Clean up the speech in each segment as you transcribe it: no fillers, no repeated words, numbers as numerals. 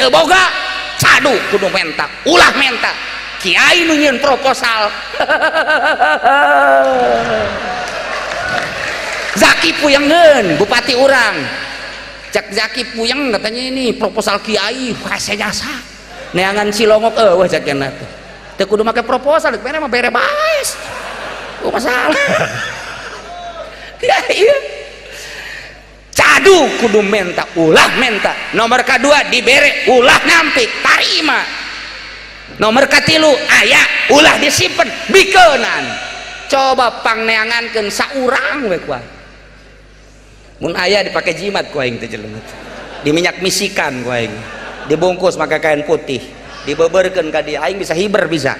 Teu boga cadu kudu menta, ulah menta. Kiai nu nyieun proposal. Zaki puyengeun bupati urang. Cek Zaki puyeng katanya ini proposal kiai hese jasa. Neangan cilongok eueuh cek cenah teh. Teu kudu make proposal, bere mah bere bae. Oh masalah. Kiai cadu kudu menta, ulah menta. Nomor kedua dibere ulah nampik, tarima. Nomor katilu aya ulah disimpen, bikeunan. Coba pangneangankeun saurang we ku aing. Mun aya dipake jimat ku aing teh jelema teh. Diminyak misikan ku aing. Dibungkus make kain putih, dibeberkeun ka dia, aing bisa hiber bisa.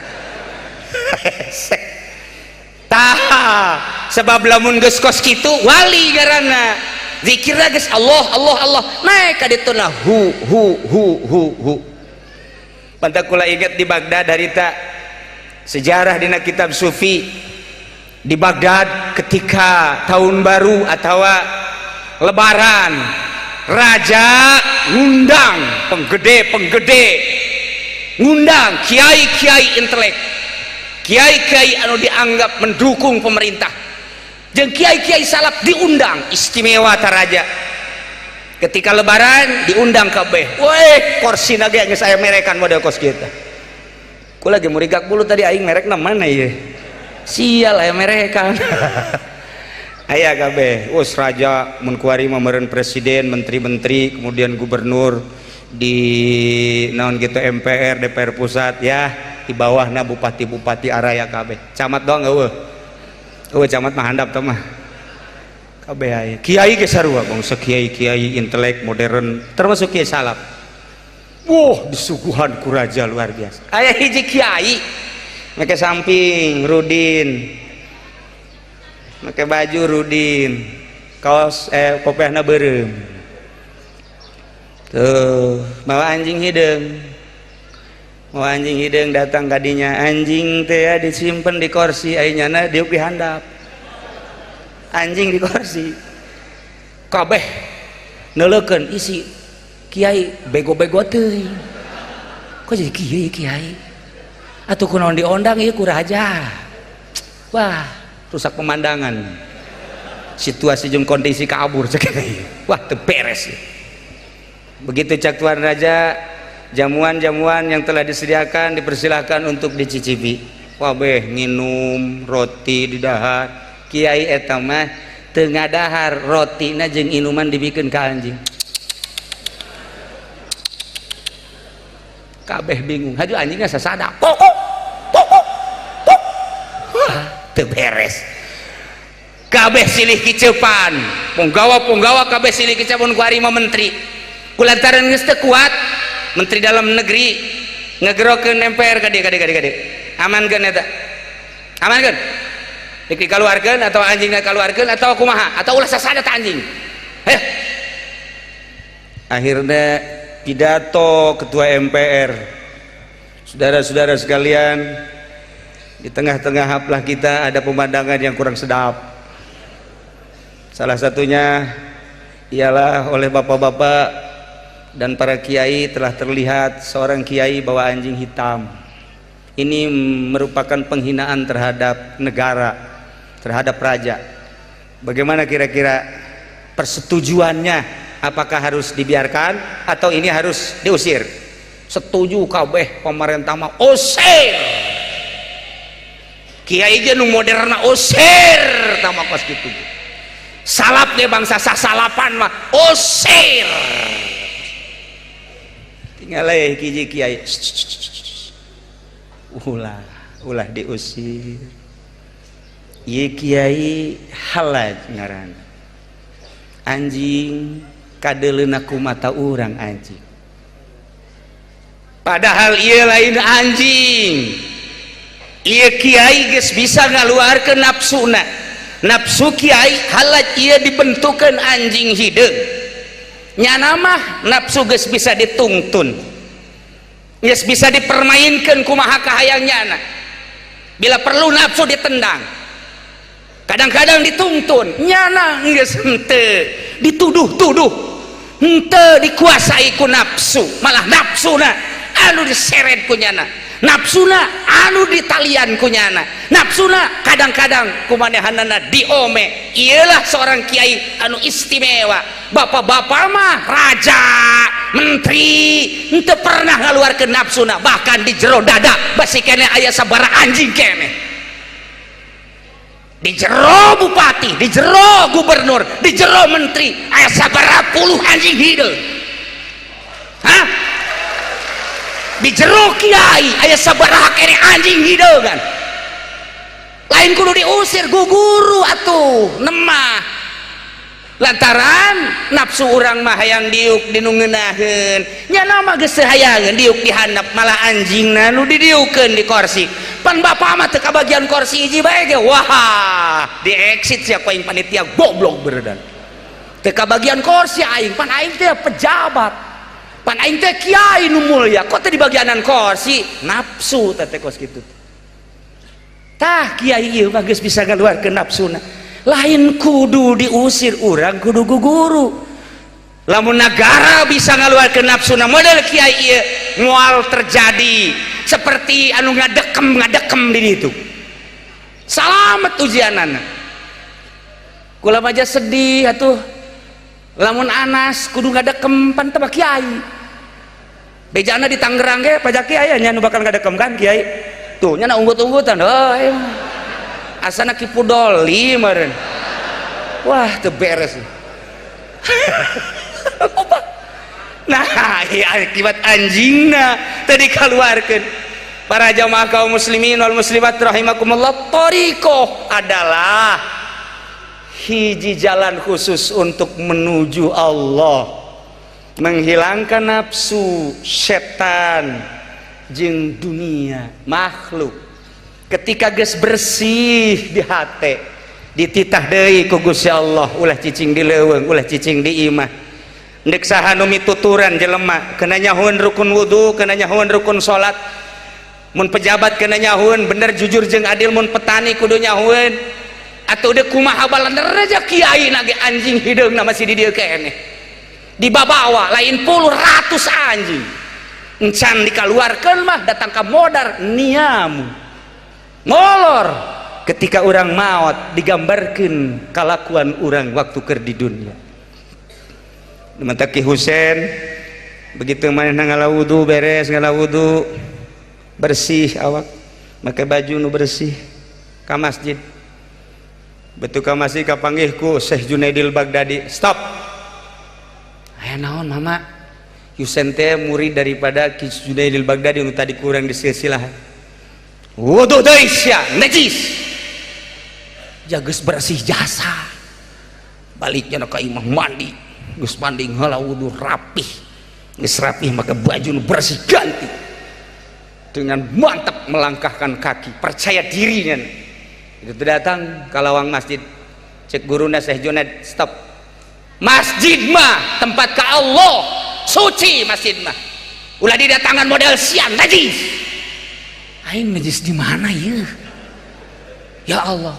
Tah, sebab lamun geus kos kitu wali ngaranna. Zikirna geus Allah Allah Allah, naik ka ditu na hu hu hu hu hu. Pantak kula inget di Baghdad harita sejarah dina kitab sufi di Baghdad ketika tahun baru atau lebaran, raja ngundang penggede-penggede, ngundang kiai-kiai intelek, kiai-kiai anu dianggap mendukung pemerintah, jeung kiai-kiai salaf diundang istimewa ta raja. Ketika lebaran diundang kabeh, weh korsina ge geus aya merekan model kos kita. Ku lagi murigak bulu tadi aing merekna mana ieu? Sial aya merekan. Aya kabeh, us raja mun kuari mah meureun presiden, menteri-menteri, kemudian gubernur di naon gitu MPR, DPR pusat ya, di bawahna bupati-bupati araya kabeh. Camat doang eueuh. Eueuh camat mah handap teh mah. Kabeh aya. Kiai ge sarua bangsa kiai-kiai intelek modern termasuk kiai salaf. Wah, disuguhan ku raja luar biasa. Aya hiji kiai make samping rudin, make baju rudin, kaos kopiahna beureum. Tuh, bawa anjing hideung. Bawa anjing hideung datang kadinya, anjing teh ya disimpen di kursi, ai nyana diuk di handap. Anjing di kursi. Kabeh neuleukeun isi kiai bego-bego teuing. Kok jadi kiai kiai? Atuh kunaon diondang ieu ku raja. Wah, rusak pemandangan. Situasi jeung kondisi kabur cek. Wah, teu beres. Begitu cak tuan raja, jamuan-jamuan yang telah disediakan dipersilahkan untuk dicicipi. Wah beh nginum roti di dahar. Kiai eta mah teu ngadahar rotina jeung inuman dibikeun ka anjing. Kabeh bingung, haju anjingnya sasada. Kok kok kok kok kok. Wah, teu beres. Kabeh silih kicepan. Punggawa-punggawa kabeh silih kicepan ku ari mah menteri. Kulantaran geus teu kuat, menteri dalam negeri ngegerokeun MPR ka dieu ka dieu ka dieu. Amankeun eta. Amankeun. Dik dikaluarkeun atau anjingna kaluarkeun atau kumaha atau ulah sasada ta anjing. Heh. Akhirnya pidato ketua MPR. Saudara-saudara sekalian, di tengah-tengah haflah kita ada pemandangan yang kurang sedap. Salah satunya ialah oleh bapak-bapak dan para kiai telah terlihat seorang kiai bawa anjing hitam. Ini merupakan penghinaan terhadap negara, terhadap raja. Bagaimana kira-kira persetujuannya? Apakah harus dibiarkan atau ini harus diusir? Setuju kabeh pemerintah mah usir. Kiai ge nu moderna usir tah kos kitu. Salap deh bangsa sasalapan mah usir. Tinggal hiji kiai. Ulah, ulah diusir. Ieu kiai Halaj ngaranna. Anjing kadeuleuna ku mata urang anjing. Padahal ieu lain anjing. Ieu kiai geus bisa ngaluarkeun nafsuna. Nafsu kiai Halaj ieu dibentukeun anjing hideung. Nyana mah nafsu geus bisa ditungtun. Geus bisa dipermainkan kumaha kahayang nyana. Bila perlu nafsu ditendang. Kadang-kadang dituntun, nyana geus henteu, dituduh-tuduh. Henteu dikuasai ku nafsu, malah nafsuna anu diseret ku nyana, nafsuna anu ditalian ku nyana, nafsuna kadang-kadang kumanehanana diome. Iyalah seorang kiai anu istimewa. Bapak-bapak mah raja, menteri, henteu pernah ngaluarkeun nafsuna, bahkan di jero dada basi keneh aya sabaraha anjing keneh. Di jero bupati, di jero gubernur, di jero menteri aya sabaraha puluh anjing hideung. Hah? Di jero kiai aya sabaraha keneh anjing hideung kan? Lain kudu diusir guguru atuh nemah, lantaran nafsu urang mah hayang diuk di nu ngeunaheun, nya mah geus teu hayangeun diuk di handap, malah anjingna nu didiukeun di kursi. Pan bapak mah teu kabagian kursi hiji bae ge, wah, di exit sia ku aing, panitia goblok beredan. Teu kabagian kursi aing, pan aing teh pejabat, pan aing teh kiai nu mulia, kok teh di bagianan kursi? Nafsu teh kos kitu. Tah, kiai ieu mah geus bisa ngaluarkeun nafsuna. Lain kudu diusir, urang kudu guguru. Lamun negara bisa ngaluarkeun nafsuna model kiai ieu, moal terjadi seperti anu ngadekem ngadekem di ditu. Salamet ujianana. Kula aja sedih atuh lamun Anas kudu ngadekem, pan teu kiai. Bejana di Tangerang ge pajak kiai nya nu bakal ngadekem kan kiai. Tuh nya unggut-unggutan. Oh, iya. Asana Ki Pudoli meureun. Wah, teu beres. Nah, akibat anjingna tadi keluarkan. Para jamaah kaum muslimin wal muslimat rahimakumullah, thariqoh adalah hiji jalan khusus untuk menuju Allah, menghilangkan nafsu, setan jeung dunia makhluk. Ketika geus bersih di hate, dititah deui ku Gusti Allah, ulah cicing di leuweung, ulah cicing di imah. Ndek saha nu mituturan jelema kena nyahueun rukun wudu, kena nyahueun rukun salat. Mun pejabat kena nyahueun bener, jujur jeung adil, mun petani kudu nyahueun. Atau udah kumaha balender aja, kiai nage anjing hideungna masih di dieu keneh, dibabawa lain puluh, ratus anjing encan dikaluarkeun mah datang ka modar niamu molor. Ketika orang maut digambarkan kalakuan orang waktu keur di dunia. Ki Husen begitu mana ngala wudu, beres ngala wudu, bersih awak, make baju nu bersih, ka masjid. Betul, ka masjid kapanggih ku Syekh Junaidil Baghdadi. "Stop." "Aya naon, Mama?" Husen teh murid daripada Ki Junaidil Baghdadi nu tadi kurang di silsilah. "Wudu deui sia, najis." Jages bersih jasa, baliknya ka imah, mandi. Geus mandi, ngala wudu, rapih. Geus rapih, maka baju nu bersih ganti, dengan mantap melangkahkan kaki, percaya dirinya itu datang ke lawang masjid. Cek guruna Syekh Junaid, "Stop. Masjid mah tempat ke Allah, suci masjid mah. Ulah didatangan model siang, najis." "Aing najis di mana ya? Ya Allah,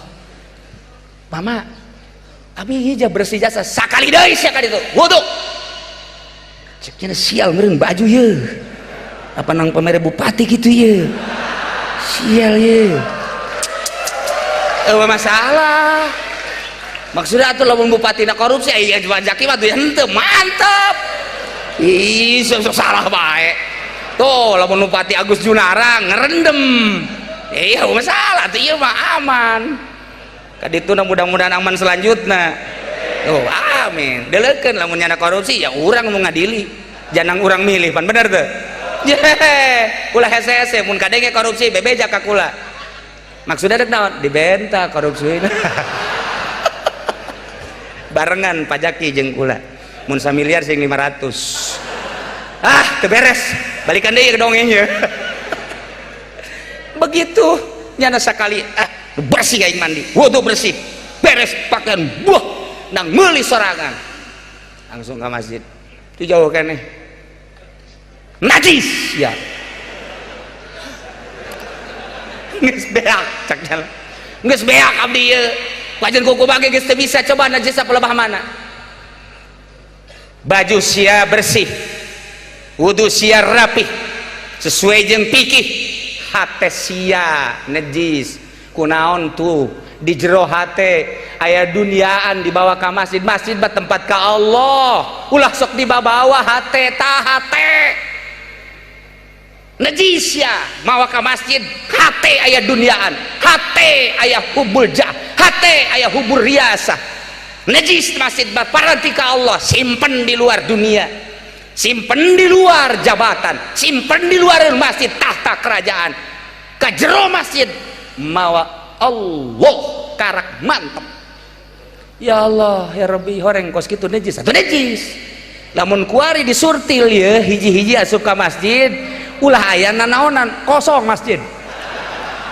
Mama, abi ieu bersih jasa." "Sakali deui sia ka ditu wudu." Ceknya, "Sial meureun baju ye, apa nang pamere bupati gitu ye, sial ye." Eh, masalah maksudnya atuh lamun bupati na korupsi, aya Jaki mah tuh henteu mantep. Ih, sok salah bae tuh. Lamun bupati Agus Junara ngerendem, iya masalah tuh. Iya mah aman kaditu, mudah-mudahan aman selanjutnya. Oh, amin. Deleukeun, lamun nyana korupsi ya urang nu ngadili, jangan urang milih, pan bener tuh. Ye, ulah hese-hese mun kadenge korupsi bebeja ka kula. Maksudnya dek naon? Dibenta korupsi. Barengan pajaki jeung kula. Mun samiliar sing 500. Ah, teu beres. Balikan deui ke dongengnya. Begitu nyana sakali, ah, bersih aing mandi, wudu bersih, beres pakaian, buah nang meuli sorangan. Langsung ke masjid. Itu jauh keneh. "Najis ya." "Geus beak," cak jalan. "Geus beak abdi ieu. Wajan kuku bage geus teu bisa, coba najis apa lebah mana?" Baju sia bersih, wudu sia rapih sesuai jeung fikih, hate sia najis. Kunaon tuh? Di jero hate aya duniaan dibawa ka masjid. Masjid mah tempat ka Allah, ulah sok dibawa hate. Tah, hate najis ya mawa ka masjid. Hate aya duniaan, hate aya hubbul jah, hate aya hubbur riasah, najis. Masjid mah paranti ka Allah, simpen di luar dunia, simpen di luar jabatan, simpen di luar masjid tahta kerajaan. Ka jero masjid mawa Allah, karak mantep. Ya Allah, ya Rabbi, horeng kos kitu najis atau najis. Lamun kuari disurtil ya hiji-hiji asup ka masjid, ulah aya nanaonan, kosong masjid,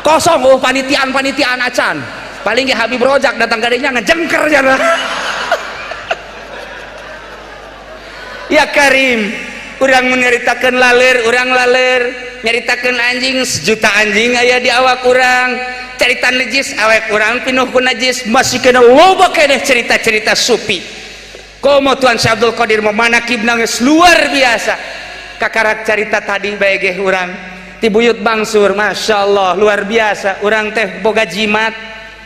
kosong. Oh, panitiaan-panitiaan acan, paling ge Habib Rojak datang kadinya ngejengker jana. Ya Karim, urang menyeritakan laler, urang laler nyaritakeun anjing, sejuta anjing aya di awak urang. Cerita najis, awak urang pinuh ku najis, masih kena loba keneh cerita-cerita sufi. Komo Tuan Syekh Abdul Qadir memanakib nangis luar biasa. Kakarak cerita tadi bae ge urang ti Buyut Bangsur, Masya Allah, luar biasa. Urang teh boga jimat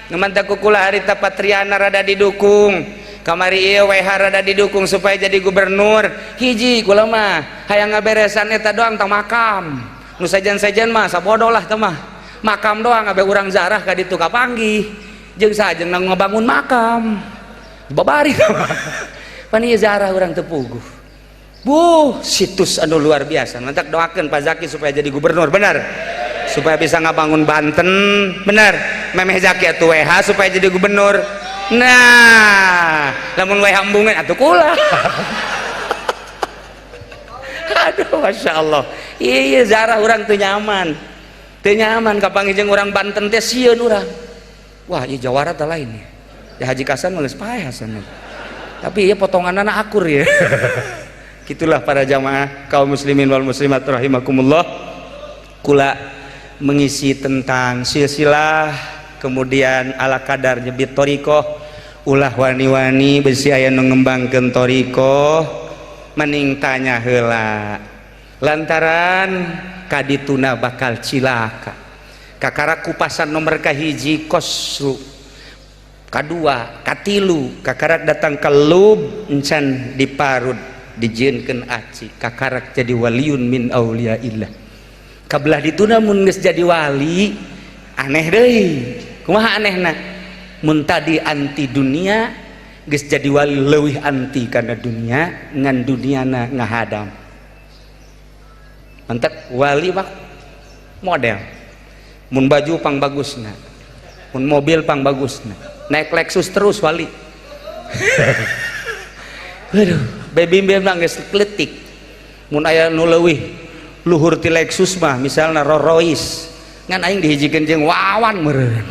nu mantak kukula harita Patriana rada didukung, kamari ieu WH rada didukung supaya jadi gubernur. Hiji kula mah hayang ngaberesan eta doang tah, makam. Nu sejen-sejen mah sabodo lah teh mah, makam doang. Abe urang zarah ka ditu kapanggih jeung sajeng ngabangun makam babari. Pan ieu zarah urang teu puguh. Buh, situs anu luar biasa. Mantak doakeun Pak Zaki supaya jadi gubernur, benar, supaya bisa ngabangun Banten, benar. Memeh Zaki atuh WH supaya jadi gubernur. Nah, lamun WH embungan atuh kula. Aduh, Masya Allah, iya, zarah urang teu nyaman, teu nyaman kapanggih jeung urang Banten teh sieun urang. Wah, ieu jawara teh lain ya. Haji Kasan mah geus paeh Hasan, tapi ieu potonganana akur ya. Gitulah para jamaah kaum muslimin wal muslimat rahimakumullah. Kula mengisi tentang silsilah, kemudian ala kadar nyebit thoriqoh. Ulah wani-wani besi aya nu ngembangkeun thoriqoh, mending tanya heula, lantaran kadituna bakal cilaka. Kakara kupasan nomor kahiji kosru, kadua, katilu, kakarak datang ke lub encan diparud, dijieunkeun aci, kakarak jadi waliun min auliyaillah. Kabelah dituna mun geus jadi wali aneh deui. Kumaha anehna? Mun tadi anti dunia, geus jadi wali leuwih anti kana dunia, ngan duniana ngahadam. Mantak wali mah model mun baju pang bagusna, mun mobil pang bagusna, naik Lexus terus wali. Aduh, baby mah geus kletik. Mun aya nu leuwih luhur ti Lexus mah, misalna Rolls Royce, ngan aing dihijikeun jeung Wawan meureun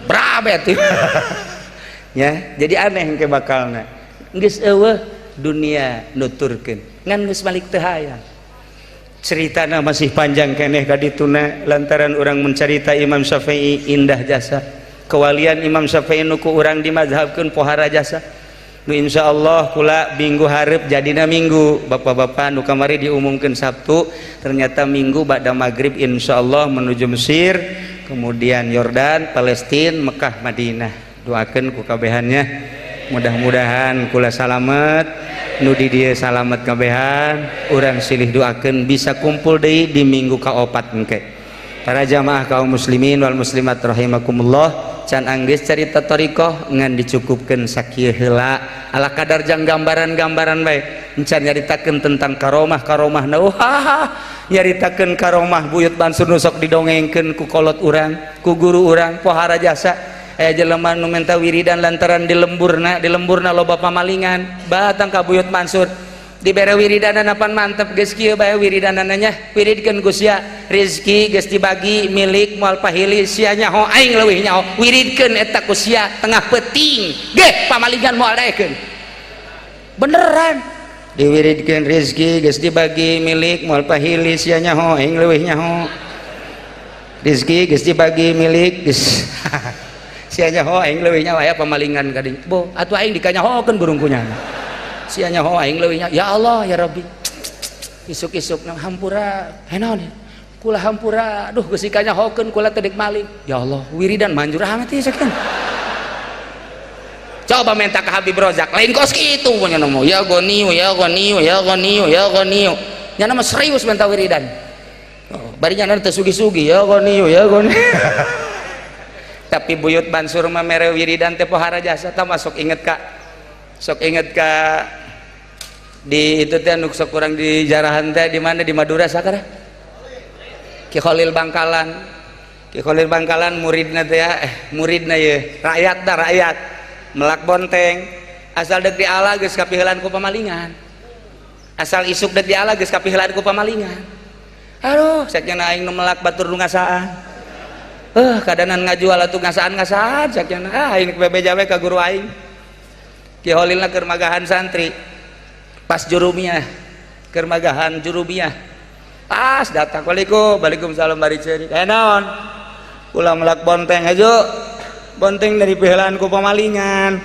brabet ya. Jadi aneh engke bakalna geus eueuh dunia nuturkeun, ngan geus balik teu hayang. Ceritana masih panjang keneh kadituna, lantaran urang mencerita Imam Syafi'i indah jasa kewalian Imam Syafi'i nu ku urang dimazhabkeun pohara jasa. Nu insyaallah kula minggu hareup jadina minggu, bapak-bapak nu kamari diumumkeun Sabtu, ternyata minggu ba'da maghrib insyaallah menuju Mesir, kemudian Yordan, Palestina, Mekah, Madinah. Doakeun ku kabehannya, mudah-mudahan kula salamet, nu di dieu salamet kabehan. Urang silih doakeun bisa kumpul deui di minggu kaopat engke. Para jamaah kaum muslimin wal muslimat rahimakumullah, can anggeus carita thoriqoh, ngan dicukupkeun sakieu heula, ala kadar jang gambaran-gambaran bae. Encan nyaritakeun tentang karomah-karomah. Nah, wah, nyaritakeun karomah Buyut Bansur nu sok didongengkeun ku kolot urang, ku guru urang, pohara jasa. Aya jelema nu minta wiridan lantaran di lemburna loba pamalingan, batang ka Buyut Mansur, dibere wiridanan apan mantep. Geus kieu bae wiridanana nya, wiridkeun ku sia, rezeki geus dibagi milik moal pahili, sia nyaho aing leuwih nyaho, wiridkeun eta ku sia tengah peuting ge pamalingan moal daekeun. Beneran diwiridkeun, rezeki geus dibagi milik moal pahili, sia nyaho aing leuwih nyaho, rezeki geus dibagi milik geus sia nyaho aing leuwih nyaho, aya pamalingan ka dinya bo atuh aing dikanyahokeun burung kunyana. Sia nyaho aing leuwih. Ya Allah ya Rabbi. Isuk-isuk nang hampura. Heh naon? Kula hampura. Aduh geus kanyahokeun kula teh dek maling. Ya Allah, wiridan manjur amat ieu sakitu. Coba minta ke Habib Rozak, lain kos kitu punya nomo. Ya goniu, ya goniu, ya goniu, ya goniu. Nya nama serius minta wiridan. Oh, bari nya teu sugi-sugi, ya goniu, ya goniu. Tapi buyut Bansur mah mere wiridan teh pohara jasa tah masuk inget ka. Sok inget ka di itu teh anu sok kurang di jarahan teh di mana di Madura sakara? Ki Khalil Bangkalan. Ki Khalil Bangkalan muridna teh ya, muridna ye, rakyat dah rakyat. Melak bonteng asal dek diala geus kapiheulan ku pamalingan. Asal isuk dek diala geus kapiheulan ku pamalingan. Aduh, sakjana aing nu melak batur nu ngasaan. Kadanan ngajual atuh ngasaan-ngasaan sakjana. Ah, aing bebeja we ka guru aing. Ki Khalilna keur magahan santri. Pas jurumiyah, keur magahan jurumiyah. Pas datang, "Waalaikum, waalaikumsalam bari ceurik." Eh naon? Kula melak bonteng aja. Bonteng dari piheulan ku pamalingan.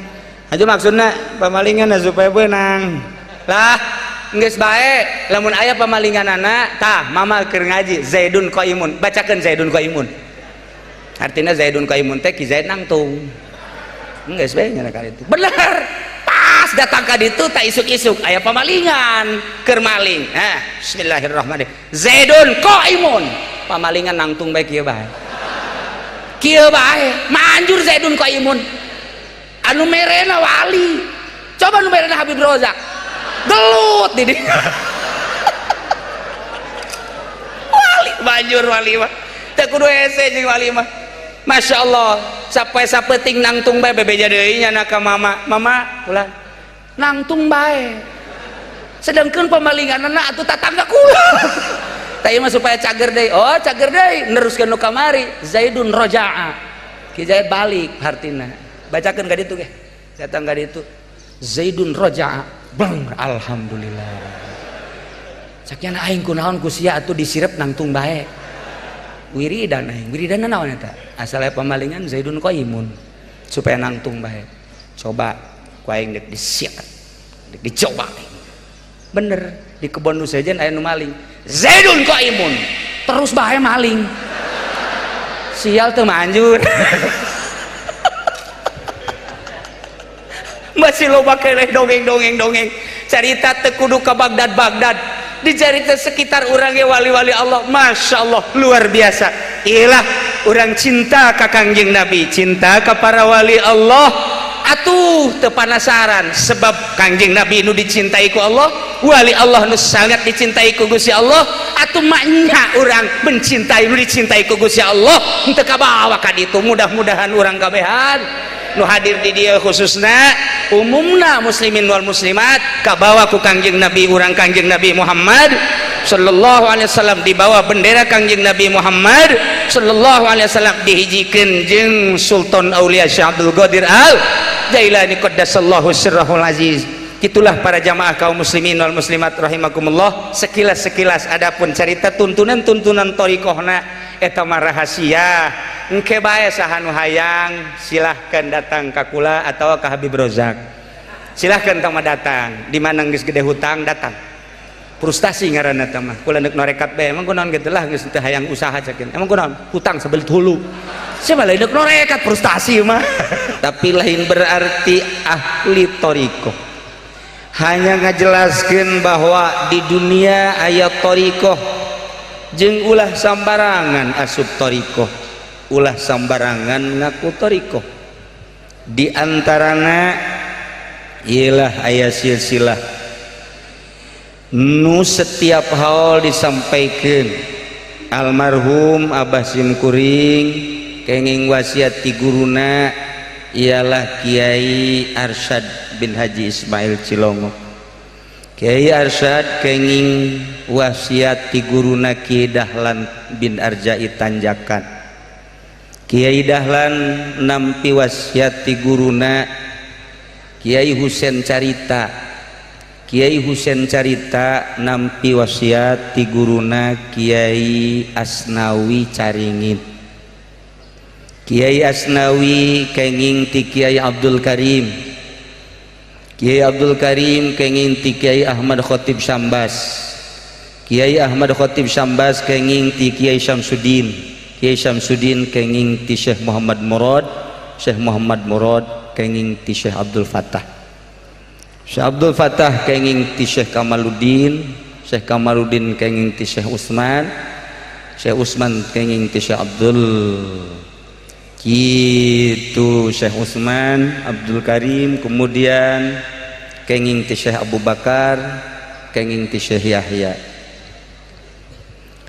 Aja maksudna pamalingan supaya beunang. Lah, geus bae lamun aya pamalinganana tah mama keur ngaji Zaidun Qaimun, bacakeun Zaidun Qaimun. Artinya Zaidun Qaimun teh Ki Zaid nangtung. Geus bae nya ka ditu. Bener. Pas datang ka ditu tak isuk-isuk aya pamalingan keur maling. Nah, bismillahirrahmanirrahim. Zaidun Qaimun. Pamalingan nangtung bae kieu bae. Kieu bae, manjur Zaidun Qaimun. Anu merena wali. Coba nu merena Habib Rozak. Gelut di dieu. Wali manjur wali mah. Teu kudu hese jeung wali mah. Masya Allah, sampai sapeting nangtung bae bebeja deui nya ka mama. Mama ulah nangtung bae. Sedangkan pemalinganna atuh tatangga kula. Tah ieu mah supaya cager deui. Oh, cager deui neruskeun nu kamari. Zaidun roja'a. Ki Zaid balik hartina. Bacakeun ka ditu ge. Datang ka ditu. Zaidun roja'a. Bang, alhamdulillah. Sakiana aing kunaon ku sia atuh disirep nangtung bae. Wiridan aing, wiridan naon eta? Asal aya pamalingan Zaidun Qaimun supaya nangtung bae. Coba ku aing deuk disiap. Deuk dicoba. Bener, di kebon nu sejen aya nu maling. Zaidun Qaimun. Terus bae maling. Sial teu manjur. Masih loba keneh dongeng-dongeng-dongeng. Carita teu kudu ka Bagdad-Bagdad. Dicarita sekitar urang ge wali-wali Allah, Masya Allah luar biasa. Ilah urang cinta ka Kangjeng Nabi, cinta ka para wali Allah. Atuh teu panasaran sebab Kangjeng Nabi nu dicintai ku Allah, wali Allah nu sangat dicintai ku Gusti Allah. Atuh maknya urang mencintai nu dicintai ku Gusti Allah henteu kabawa ka ditu. Mudah-mudahan urang kabehan nu hadir di dieu khususna umumna muslimin wal muslimat kabawa ku Kangjeng Nabi urang Kangjeng Nabi Muhammad sallallahu alaihi wasallam, dibawa bendera Kangjeng Nabi Muhammad sallallahu alaihi wasallam, dihijikeun jeung Sultan Aulia Syekh Abdul Qadir Al Jailani qaddasallahu sirrahul aziz. Itulah para jamaah kaum muslimin wal muslimat rahimakumullah, sekilas-sekilas adapun cerita tuntunan-tuntunan thariqahna eta mah rahasia. Engke bae saha nu hayang silahkan datang ka kula atau ka Habib Rozak. Silahkan tong datang, di mana geus gede hutang datang. Frustasi ngaranna teh mah. Kula neuk norekat bae, emang kunaon kitu lah geus teu hayang usaha cekin. Emang kunaon? Hutang sabelit hulu. Siapa lain neuk norekat frustasi mah. Tapi lain berarti ahli thariqah. Hanya ngajelaskeun bahwa di dunia aya thariqah jeung ulah sambarangan asup thariqah, ulah sambarangan ngaku thariqah. Di antarana ialah aya silsilah nu setiap haul disampaikan almarhum Abah Simkuring kenging wasiat ti guruna ialah Kiai Arsyad bin Haji Ismail Cilongok. Kiai Arsyad kenging wasiat ti guruna Kiai Dahlan bin Arjai Tanjakan. Kiai Dahlan nampi wasiat ti guruna Kiai Husen Carita. Kiai Husen Carita nampi wasiat ti guruna Kiai Asnawi Caringit. Kiai Asnawi kenging ti Kiai Abdul Karim. Kiai Abdul Karim kenging ti Kiai Ahmad Khatib Sambas. Kiai Ahmad Khatib Sambas kenging ti Kiai Syamsuddin. Kiai Syamsuddin kenging ti Syekh Muhammad Murad. Syekh Muhammad Murad kenging ti Syekh Abdul Fattah. Syekh Abdul Fattah kenging ti Syekh Kamaluddin. Syekh Kamaluddin kenging ti Syekh Utsman. Syekh Utsman kenging ti Syekh Abdul kitu Syekh Utsman Abdul Karim, kemudian kenging ti Syekh Abu Bakar, kenging ti Syekh Yahya.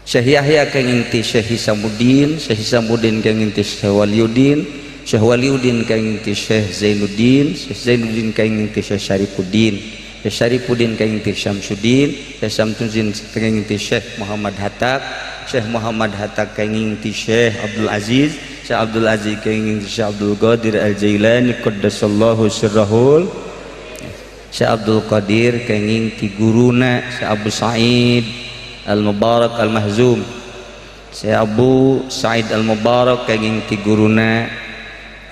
Syekh Yahya kenging ti Syekh Hisamuddin. Syekh Hisamuddin kenging ti Syekh Waliuddin. Syekh Waliuddin kenging ti Syekh Zainuddin. Syekh Zainuddin kenging ti Syekh Syarifuddin. Syekh Syarifuddin kenging ti Syamsuddin. Syekh Syamsuddin kenging ti Syekh Muhammad Hatta. Syekh Muhammad Hatta kenging ti Syekh Abdul Aziz. Syekh Abdul Aziz kenging ti Syekh Abdul Qadir Al-Jailani qaddasallahu sirrahul. Syekh Abdul Qadir kenging ti guruna Syekh Abu Sa'id Al-Mubarak Al-Mahzum. Syekh Abu Sa'id Al-Mubarak kenging ti guruna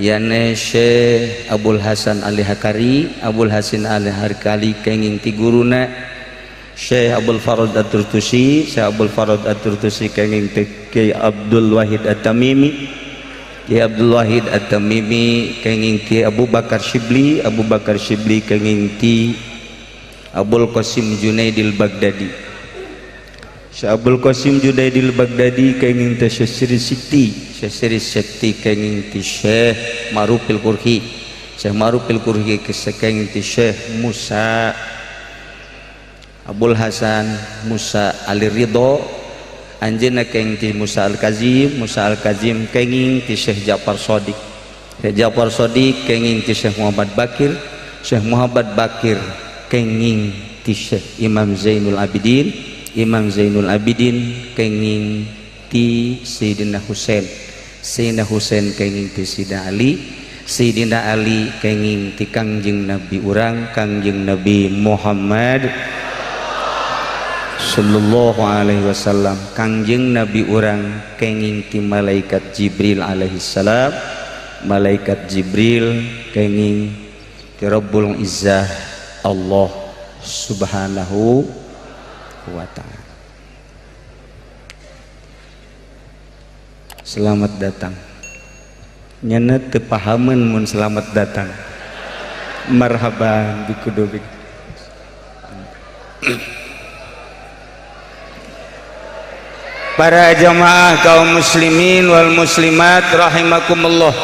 yane Syekh Abul Hasan Ali Hakari. Abul Hasan Ali Hakari kenging ti guruna Syekh Abdul Farad At-Turtusi. Syekh Abdul Farad At-Turtusi kenging ti Kiai Abdul Wahid At-Tamimi. Kiai Abdul Wahid At-Tamimi kenging ti Abu Bakar Shibli. Abu Bakar Shibli kenging ti Abul Qasim Junaidil Baghdadi. Syekh Abul Qasim Junaidil Baghdadi kenging ti Syekh Siri Sikti. Syekh Siri Sikti kenging ti Syekh Marufil Kurhi. Syekh Marufil Kurhi kenging ti Syekh Musa Abul Hasan Musa Ali Ridho. Anjeunna kenging ti Musa Al-Kazim. Musa Al-Kazim kenging ti Syekh Ja'far Shadiq. Syekh Ja'far Shadiq kenging ti Syekh Muhammad Bakir. Syekh Muhammad Bakir kenging ti Syekh Imam Zainul Abidin. Imam Zainul Abidin kenging ti Sayyidina Husain. Sayyidina Husain kenging ti Sayyidina Ali. Sayyidina Ali kenging ti Kangjeng Nabi urang, Kangjeng Nabi Muhammad sallallahu alaihi wasallam. Kangjeng Nabi urang kenging ti malaikat Jibril alaihi salam. Malaikat Jibril kenging ti Rabbul Izzah Allah subhanahu wa ta'ala. Selamat datang. Nyana teu pahameun mun selamat datang. Marhaban bikudubik. Para jamaah kaum muslimin wal muslimat rahimakumullah.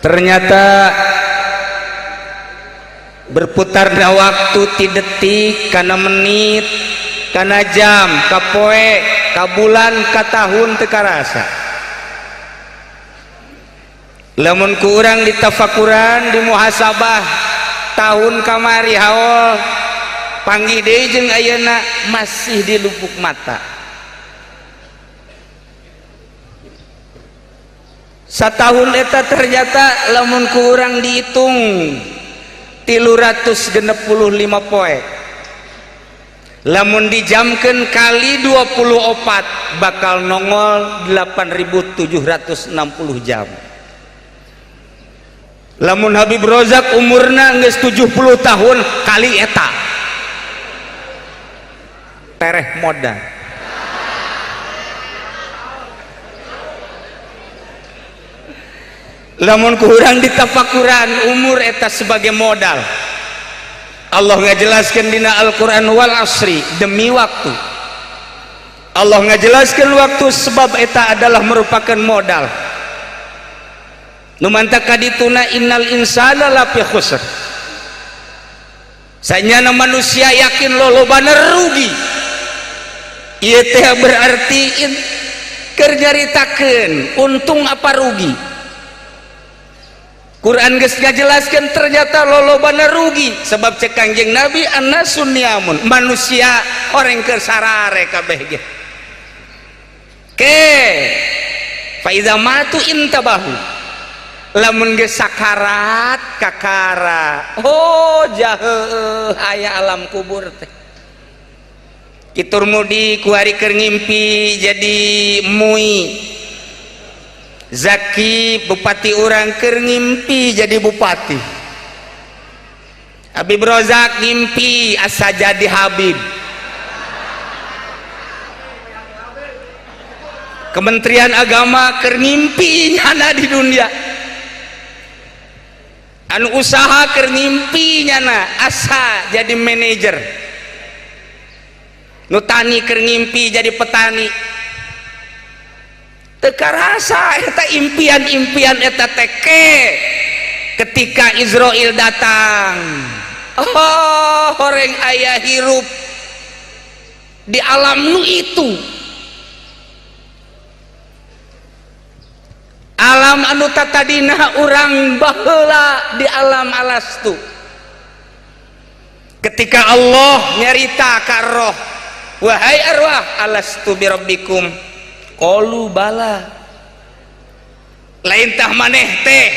Ternyata berputarnya waktu ti detik kana menit kana jam ka poe ka bulan ka tahun teu karasa. Lamun ku urang ditafakuran di muhasabah tahun kamari haol panggih deui jeung ayeuna masih di lupuk mata. Satahun eta ternyata lamun ku urang dihitung 365 poe. Lamun dijamkeun kali 24 bakal nongol 8.760 jam. Lamun Habib Rozak umurna geus 70 tahun kali eta tereh modal. Lamun kurang ditafakuran umur eta sebagai modal. Allah ngajelaskeun dina Al-Qur'an wal asri, demi waktu. Allah ngajelaskeun waktu sebab eta adalah merupakan modal. Nu mantak kadituna innal insana lafi khusr. Sanyana manusia yakin lolobana rugi. Ieu teh berarti keur nyaritakeun untung apa rugi. Quran geus ngajelaskeun ternyata lolobana rugi sebab cek Kangjeng Nabi annasun niamun, manusia orang keur sarare kabeh ge. Ke fa iza matu intabahu, lamun geus sakarat kakara, oh jaheuh aya alam kubur teh. Kitur mudi kuari keur ngimpi jadi mui. Zaki bupati urang keur ngimpi jadi bupati. Habib Rozak ngimpi asa jadi Habib. Kementerian Agama keur ngimpi nyana di dunia. Anu usaha keur ngimpi nyana asa jadi manajer. Nu tani keur ngimpi jadi petani. Teu karasa eta impian-impian eta teh ketika Israel datang. Oh, horeng aya hirup di alam nu itu. Alam anu tatadina urang baheula di alam alastu. Ketika Allah nyarita ka roh, wahai arwah, alastu birabbikum qalu bala. Lain tah maneh teh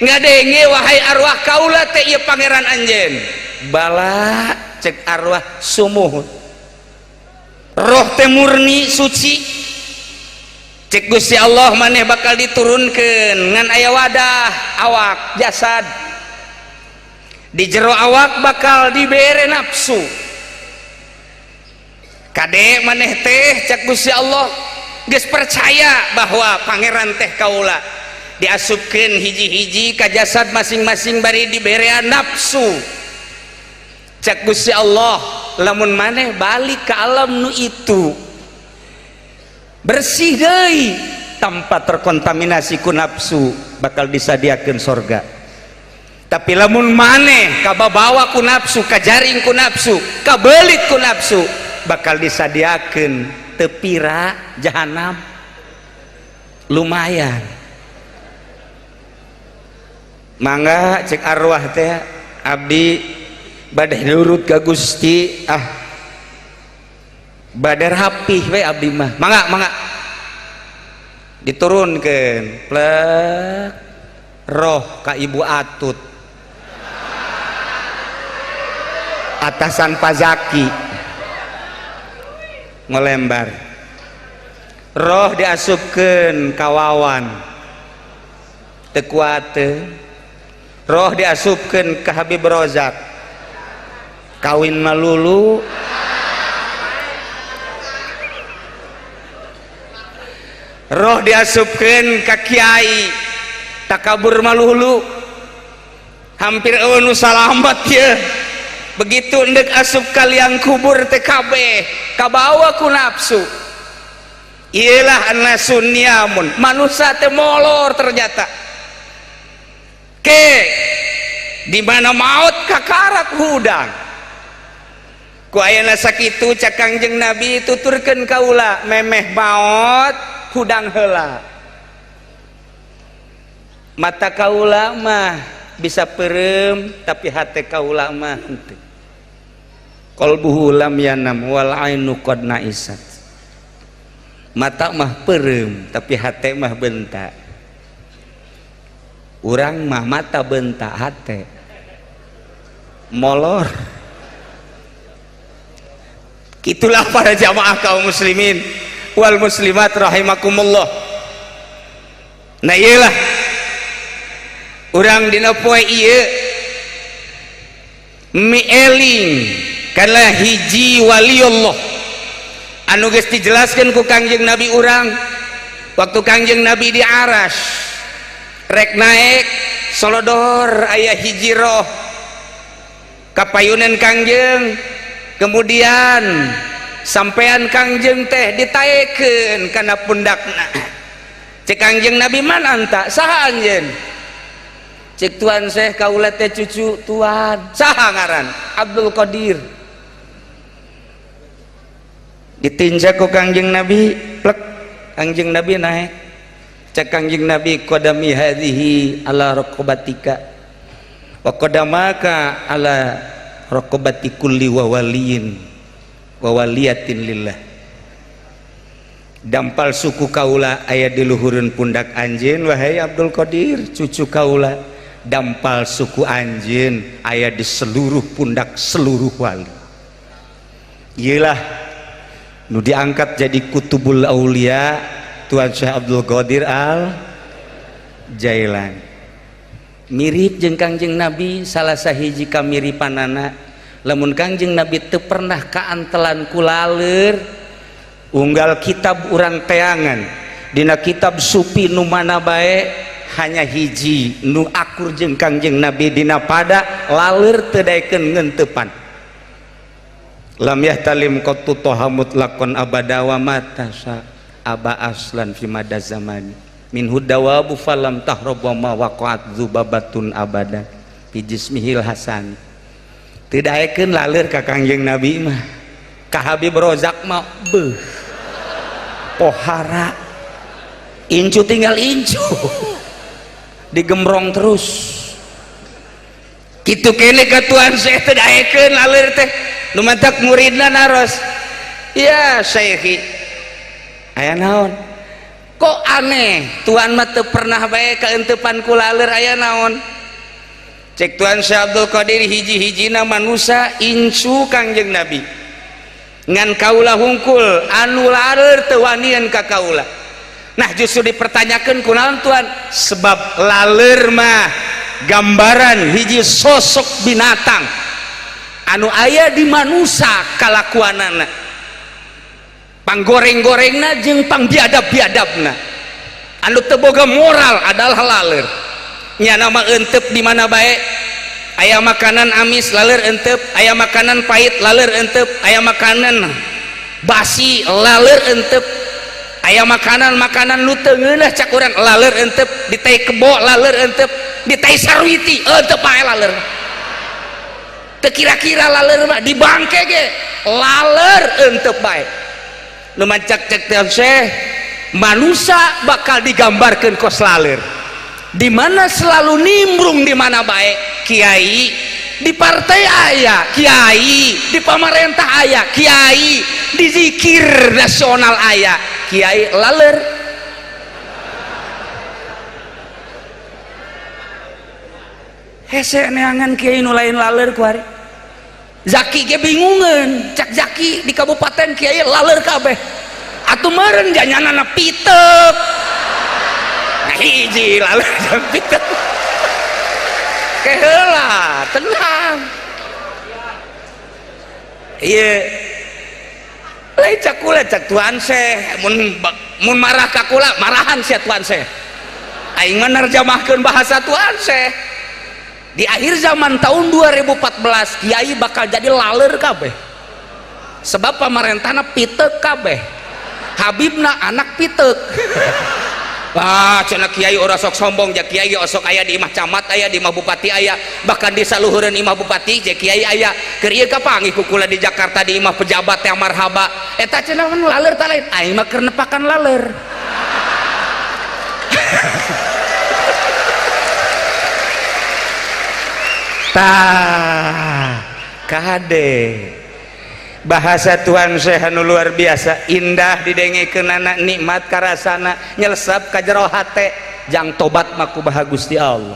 ngadenge wahai arwah kaula teh ieu pangeran anjeun. Bala cek arwah sumuhun. Roh teh murni suci. Cek Gusti Allah maneh bakal diturunkeun ngan aya wadah awak jasad. Di jero awak bakal dibere nafsu. Kade maneh teh cek Gusti Allah geus percaya bahwa pangeran teh kaula. Diasupkeun hiji-hiji ka jasad masing-masing bari diberean nafsu. Cek Gusti Allah lamun maneh balik ke alam nu itu bersih deui tanpa terkontaminasi ku nafsu bakal disadiakeun sorga. Tapi lamun maneh kababawa ku nafsu, kajaring ku nafsu, kabelit ku nafsu, bakal disadiakeun tepira jahanam. Lumayan. Mangga cek arwah teh abdi bade nurut ka Gusti, ah badar rapih we abdi mah. Mangga mangga diturunkeun plek roh ka Ibu Atut atasan Pazaki ngelembar roh diasupkeun ka Wawan teu kuateun, roh diasupkeun ka Habib Rozak kawin malulu. Roh diasupkeun ka kiai takabur malulu, hampir eueuh nu salamet ye. Begitu endek asup kaliang kubur teh kabeh kabawa ku nafsu. Iyalah annasun niamun, manusia teh molor ternyata. Ke di mana maut kakarak hudang. Ku ayana sakitu cak Kangjeng Nabi tuturkeun kaula memeh maot hudang heula. Mata kaula mah bisa perem tapi hate kaula mah henteu. Qalbuhu lam yanam wal ainu qad naisat. Mata mah perem tapi hate mah bentak. Urang mah mata bentak hate molor. Itulah para jamaah kaum muslimin wal muslimat rahimakumullah. Nah iyalah urang dina poe ieu mieling kana hiji waliullah anu geus dijelaskeun ku Kangjeng Nabi urang waktu Kangjeng Nabi di aras rek naek solodor aya hiji roh kapayunan Kangjeng, kemudian sampean Kangjeng teh ditaekeun kana pundakna. Cek Kangjeng Nabi man anta saha anjeun? Cek tuan Syekh kaula teh cucu tuan. Saha ngaran? Abdul Qadir. Ditinjak ku Kangjeng Nabi, plek Kangjeng Nabi naik. Cek Kangjeng Nabi qadami hadhihi ala raqabatika wa qadamaka ala raqabati kulli wa waliyin wa waliyatin lillah. Dampal suku kaula aya di luhureun pundak anjeun wahai Abdul Qadir cucu kaula. Dampal suku anjeun aya di seluruh pundak seluruh wali. Iyalah nu diangkat jadi kutubul aulia Tuan Syekh Abdul Qadir Al Jailani. Mirip jeung Kangjeng Nabi salah sahiji kamiripanana lamun Kangjeng Nabi teu pernah kaantelan ku laleur. Unggal kitab urang teangan dina kitab sufi nu mana bae hanya hiji nu akur jeung Kangjeng Nabi dina pada laleur teu daekeun ngenteupan. Lam yahtalim qattu toha mutlaqan abada wa mata sa aba aslan fi mada zamani minhu dawabu falam tahrab wa ma waqa'at dzubabatun abada fi jismihil hasan. Teu daekeun laleur ka Kangjeng Nabi mah. Ka Habib Rozak mah beuh pohara incu tinggal incu digembrong terus kitu kene ka Tuan Syekh teu daekeun laleur teh. Nu mantak muridna naros, ya Syekhi aya naon kok aneh Tuan mah teu pernah bae kaenteupan ku laleur aya naon? Cek Tuan Syekh Abdul Qadir hiji-hijina manusa incu Kangjeng Nabi ngan kaula hungkul anu laleur teu wanian ka kaula. Nah justru dipertanyakan kunaon Tuan? Sebab laleur mah gambaran hiji sosok binatang anu aya di manusa kalakuanana panggoreng-gorengna jeung pangbiadab-biadabna anu teu boga moral adalah laleur. Nyana mah entep di mana bae, aya makanan amis laleur entep, aya makanan pahit laleur entep, aya makanan basi laleur entep, aya makanan-makanan nu teu ngeunah cak urang laleur entep, di tai kebo laleur entep, di tai sarwiti entep bae laleur. Teu kira-kira laleur mah di bangke ge laleur entep bae. Nu mancak cek teh Syekh manusa bakal digambarkeun kos laleur di mana selalu nimbrung di mana bae. Kiai di partai aya, kiai di pamarentah aya, kiai di zikir nasional aya, kiai laleur. Hese neangan kiai nu lain laleur kuari. Zaki ge bingungeun, cak Zaki di kabupaten kiai laleur kabeh. Atuh meureun janyanana pitek. Nah, hiji laleur jeung pitek. Keheula, tenang. Ieu lain cak kula cak Tuan Syekh mun marah ka kula marahan sia Tuan Syekh. Aing mah nerjemahkeun bahasa Tuan Syekh. Di akhir zaman tahun 2014 kiai bakal jadi laleur kabeh. Sebab pamarentahna pitek kabeh. Habibna anak pitek. Wah, cenah kiai ora sok sombong, ja kiai osok aya di imah camat aya, di imah bupati aya, bahkan di saluhureun imah bupati ja kiai aya. Keur ieu kapanggih ku kula di Jakarta di imah pejabat yang marhaba. Eta cenah laleur ta lain, aing mah keur nepakan laleur. Tah, kade bahasa Tuhan Syekh anu luar biasa indah didengekeunana, nikmat karasana, nyelesep ka jero hate, jang tobat mah kumaha Gusti Allah.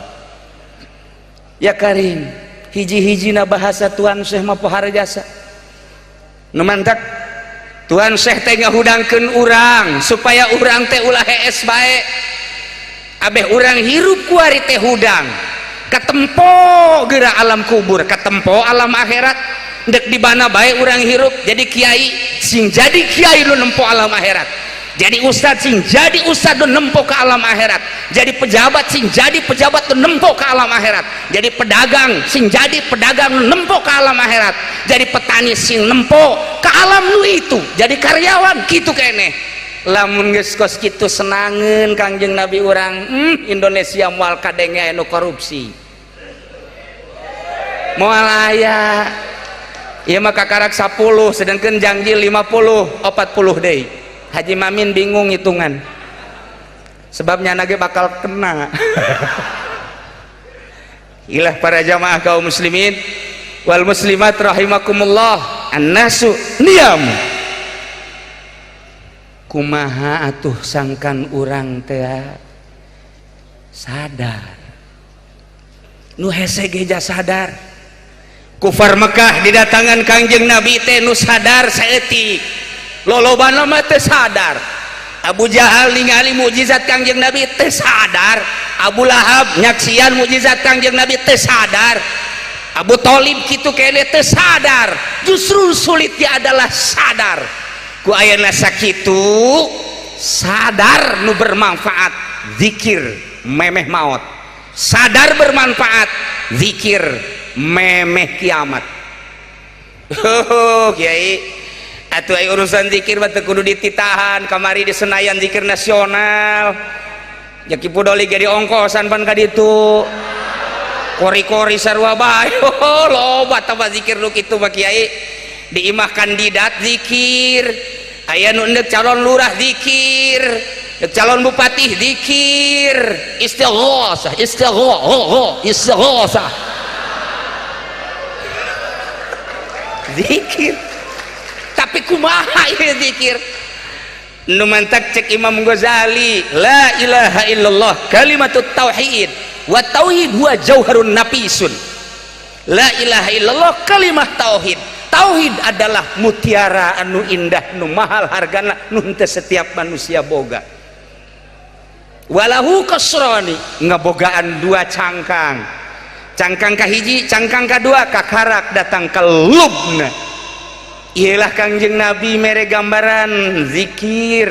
Ya Karim, hiji-hijina bahasa Tuhan Syekh mah pohara jasa. Nu mantak Tuhan Syekh teh ngahudangkeun urang supaya urang teh ulah hees bae. Abeh urang hirup kuari teh hudang. Katempo geura alam kubur, katempo alam akhirat. Dek di mana bae urang hirup jadi kiai, sing jadi kiai nu nempo alam akhirat. Jadi ustad sing jadi ustad nu nempo ke alam akhirat. Jadi pejabat sing jadi pejabat nu nempo ke alam akhirat. Jadi pedagang sing jadi pedagang nu nempo ke alam akhirat. Jadi petani sing nempo ke alam nu itu. Jadi karyawan kitu keneh. Lamun geus kos kitu senangeun Kangjeng Nabi urang, Indonesia moal kadenge anu korupsi. Moal aya. Ieu mah kakarak 10 sedangkan janji 50 40 deui. Haji Mamin bingung hitungan. Sebabnya nage bakal kena. Ilah para jamaah kaum muslimin wal muslimat rahimakumullah, annasu niyam. Kumaha atuh sangkan urang teh sadar. Nu hese ge sadar. Kufar Mekah didatangan Kangjeng Nabi teh nu sadar saeutik. Lolobana mah teu sadar. Abu Jahal ningali mukjizat Kangjeng Nabi teu sadar. Abu Lahab nyaksian mukjizat Kangjeng Nabi teu sadar. Abu Thalib kitu kene teu sadar. Justru sulitnya adalah sadar. Ku ayeuna sakitu sadar nu bermanfaat zikir memeh maot. Sadar bermanfaat zikir memeh kiamat. Oh, kiai atuh ai urusan zikir mah teu kudu dititahan. Kamari di Senayan zikir nasional. Ya Ki Pudoli ge diongkosan pan ka ditu. Kori-kori sarua bae. Oh, loba tambah zikir nu kitu mah kiai. Di imah kandidat zikir, aya nu endek calon lurah zikir, endek calon bupati zikir, istighosah, istighosah, istighosah. Zikir. Tapi kumaha ieu zikir? Nu mantak cek Imam Ghazali, la ilaha illallah kalimatut tauhid wa tauhid huwa jauharun nafisun. La ilaha illallah kalimah tauhid. Tauhid adalah mutiara anu indah, nu mahal hargana, nu henteu setiap manusia boga. Walahu kasrani, ngabogaan dua cangkang. Cangkang kahiji, cangkang kadua kakarak datang ke lubna. Iyalah Kangjeng Nabi mere gambaran zikir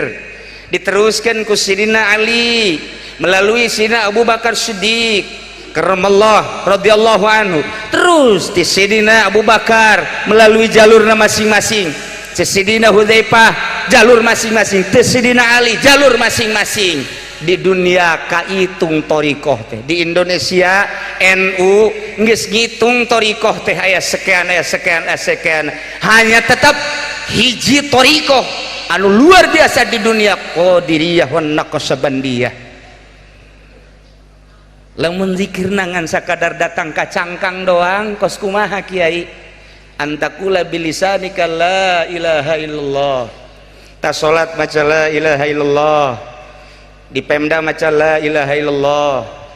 diteruskan ku Sidina Ali melalui Sidina Abu Bakar Siddiq karramallah radhiyallahu anhu, terus di Sidina Abu Bakar melalui jalurna masing-masing, Sidina Hudzaifah jalur masing-masing, Sidina Ali jalur masing-masing. Di dunia kaitung thoriqoh teh, di Indonesia NU geus ngitung thoriqoh teh aya sekian, aya sekian, aya sekian. Hanya tetap hiji thoriqoh anu luar biasa di dunia, Qadiriyah wan Naqsabandiyah. Lamun zikir ngan sakadar datang ka cangkang doang kos kumaha kiai? Antakula bilisanika la ilaha illallah. Ta salat maca la ilaha illallah, di Pemda maca la ilaha illallah,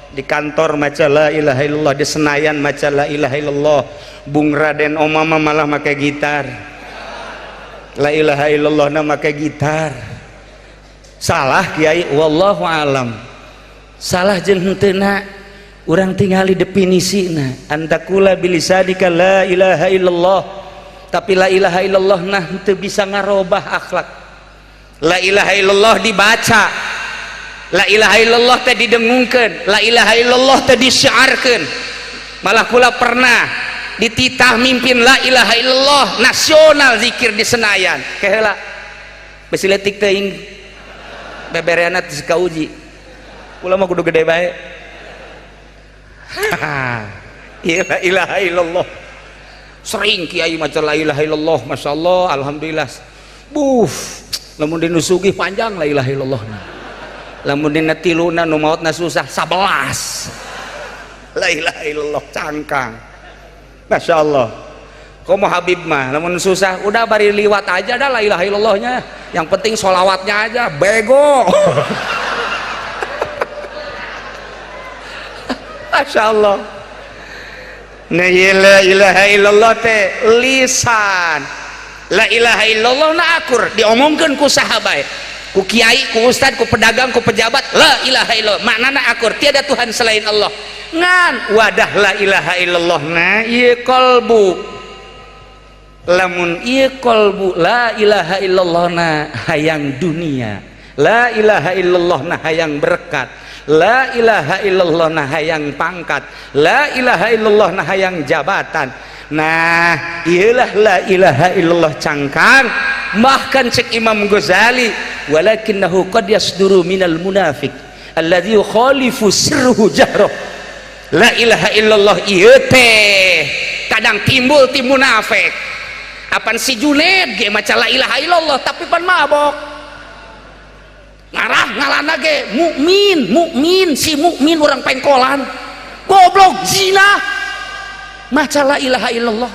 di kantor maca la ilaha illallah, di Senayan maca la ilaha illallah. Bung Raden Omama malah make gitar, la ilaha illallah na make gitar. Salah kiai? Wallahu alam salah jeung henteuna. Urang tingali definisina, antakula bilisanika la ilaha illallah, tapi la ilaha illallah nah henteu bisa ngarobah akhlak. La ilaha illallah dibaca, la ilaha illallah teh didengungkeun, la ilaha illallah teh disyiarkeun. Malah kula pernah dititah mimpin la ilaha illallah nasional zikir di Senayan. Keheula besi leutik teuing bebereana teu kauji. Kula mah kudu gede bae. La ilaha illallah. Sering kiai maca la ilaha illallah, masyaallah, alhamdulillah. Buh, lamun dinu sugih panjang la ilaha illallah. Lamun dina tiluna nu maotna susah 11. La ilaha illallah cangkang. Masya Allah. Komo Habib mah lamun susah udah bari liwat aja dah la ilaha illallahnya, yang penting sholawatnya aja, bego. Masya Allah. Nah, la ilaha illallah teh lisan, la ilaha illallah na akur diomongkeun ku saha bae, ku kiai, ku ustad, ku pedagang, ku pejabat, la ilaha illallah maknana akur tiada Tuhan selain Allah. Ngan wadah la ilaha illallah na ieu qalbu. Lamun ieu qalbu la ilaha illallah na hayang dunia, la ilaha illallah na hayang berkat, la ilaha illallah na hayang pangkat, la ilaha illallah na hayang jabatan. Nah, iyalah la ilaha illallah cangkang. Bahkan cek Imam Ghazali, walakinnahu qad yasduru minal munafik alladzi yukhalifu sirruhu jahroh. La ilaha illallah ieu teh kadang timbul ti munafik. Apan si Juned ge maca la ilaha illallah tapi pan mabok. Ngarah ngalana ge mukmin, mukmin si mukmin orang pengkolan. Goblok zina. Maca la ilaha illallah.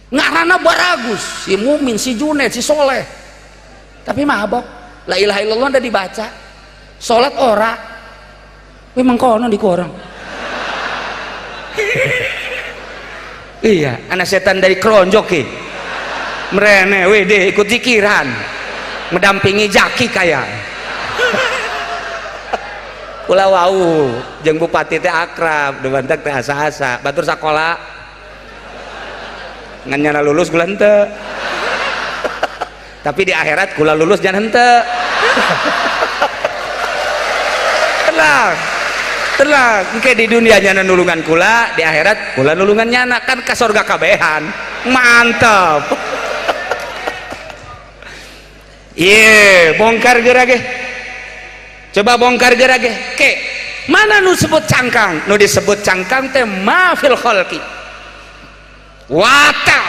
Ngarana baragus si mukmin, si Juned, si soleh. Tapi mabok. La ilaha illallah udah dibaca. Salat ora. Memang kono di korang. Iya, anak setan dari keronjok ki. Merene wede ikut zikiran. Mendampingi Jaki kaya. Kula wau jeung bupati teh akrab, debantak teh asa-asa, batur sakola. Ngan nyana lulus kula henteu. Tapi di akhirat kula lulus jangan henteu. Tenang. Tenang, engke di dunia nyana nulungan kula, di akhirat kula nulungan nyana, kan ka sorga kabehan. Mantap. Ye, bongkar geura ge. Coba bongkar geura ge. Ke, mana nu sebut cangkang? Nu disebut cangkang teh ma fil khalqi. Watak,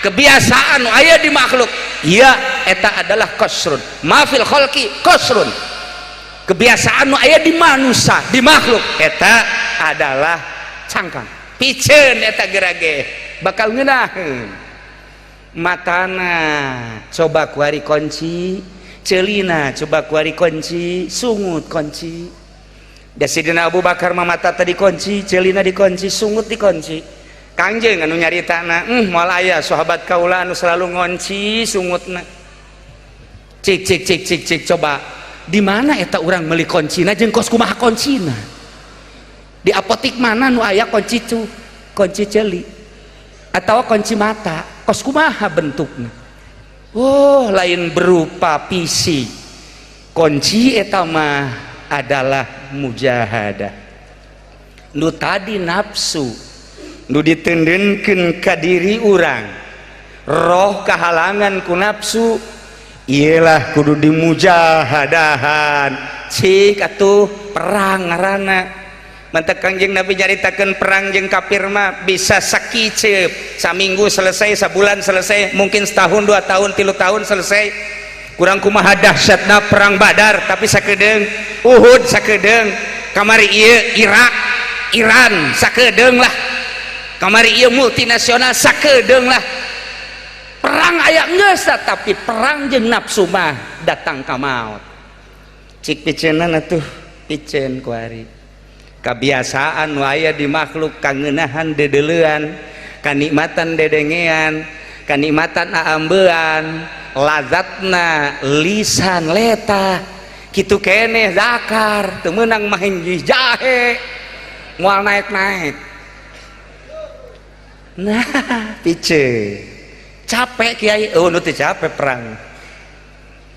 kebiasaan nu aya di makhluk. Iya, eta adalah qasrun. Ma fil khalqi qasrun. Kebiasaan nu aya di manusia, di makhluk eta adalah cangkang. Piceun eta geura ge bakal ngeunaheun. Matana coba kuari kunci, celina coba kuari kunci, sungut kunci. Da Sidina Abu Bakar mah mata tadi kunci, celina dikunci, sungut dikunci. Kangjeng anu nyaritana, moal aya sahabat kaula anu selalu ngonci sungutna. Cik cik cik cik cik coba di mana eta urang meuli kuncina jeung kos kumaha kuncina? Di apotik mana nu aya kunci cu, kunci ceuli atau kunci mata, kos kumaha bentukna? Oh, lain berupa fisik. Kunci eta mah adalah mujahadah. Nu tadi nafsu nu ditendenkeun ka diri urang, roh kahalangan ku nafsu, iyalah kudu dimujahadahan. Cik atuh perang ngaranna. Mantak Kangjeng Nabi nyaritakeun perang jeung kafir mah bisa sakiceup, saminggu selesai, sabulan selesai, mungkin setahun, 2 tahun, 3 tahun selesai. Kurang kumaha dahsyatna perang Badar, tapi sakedeung, Uhud sakedeung, kamari ieu Irak, Iran sakedeung lah, kamari ieu multinasional sakedeung lah. Perang aya geus, tapi perang jeung nafsu mah datang ka maut. Cik piceunan atuh, piceun kuari. Kebiasaan nu aya di makhluk kangeunahan dedeleuan, kanikmatan dedengean, kanikmatan aambean, lazatna lisan leta, kitu keneh zakar, teu meunang mah hinji jahe, moal naik-naik. Nah, piceun. Capek kiai, oh nu teu capek perang.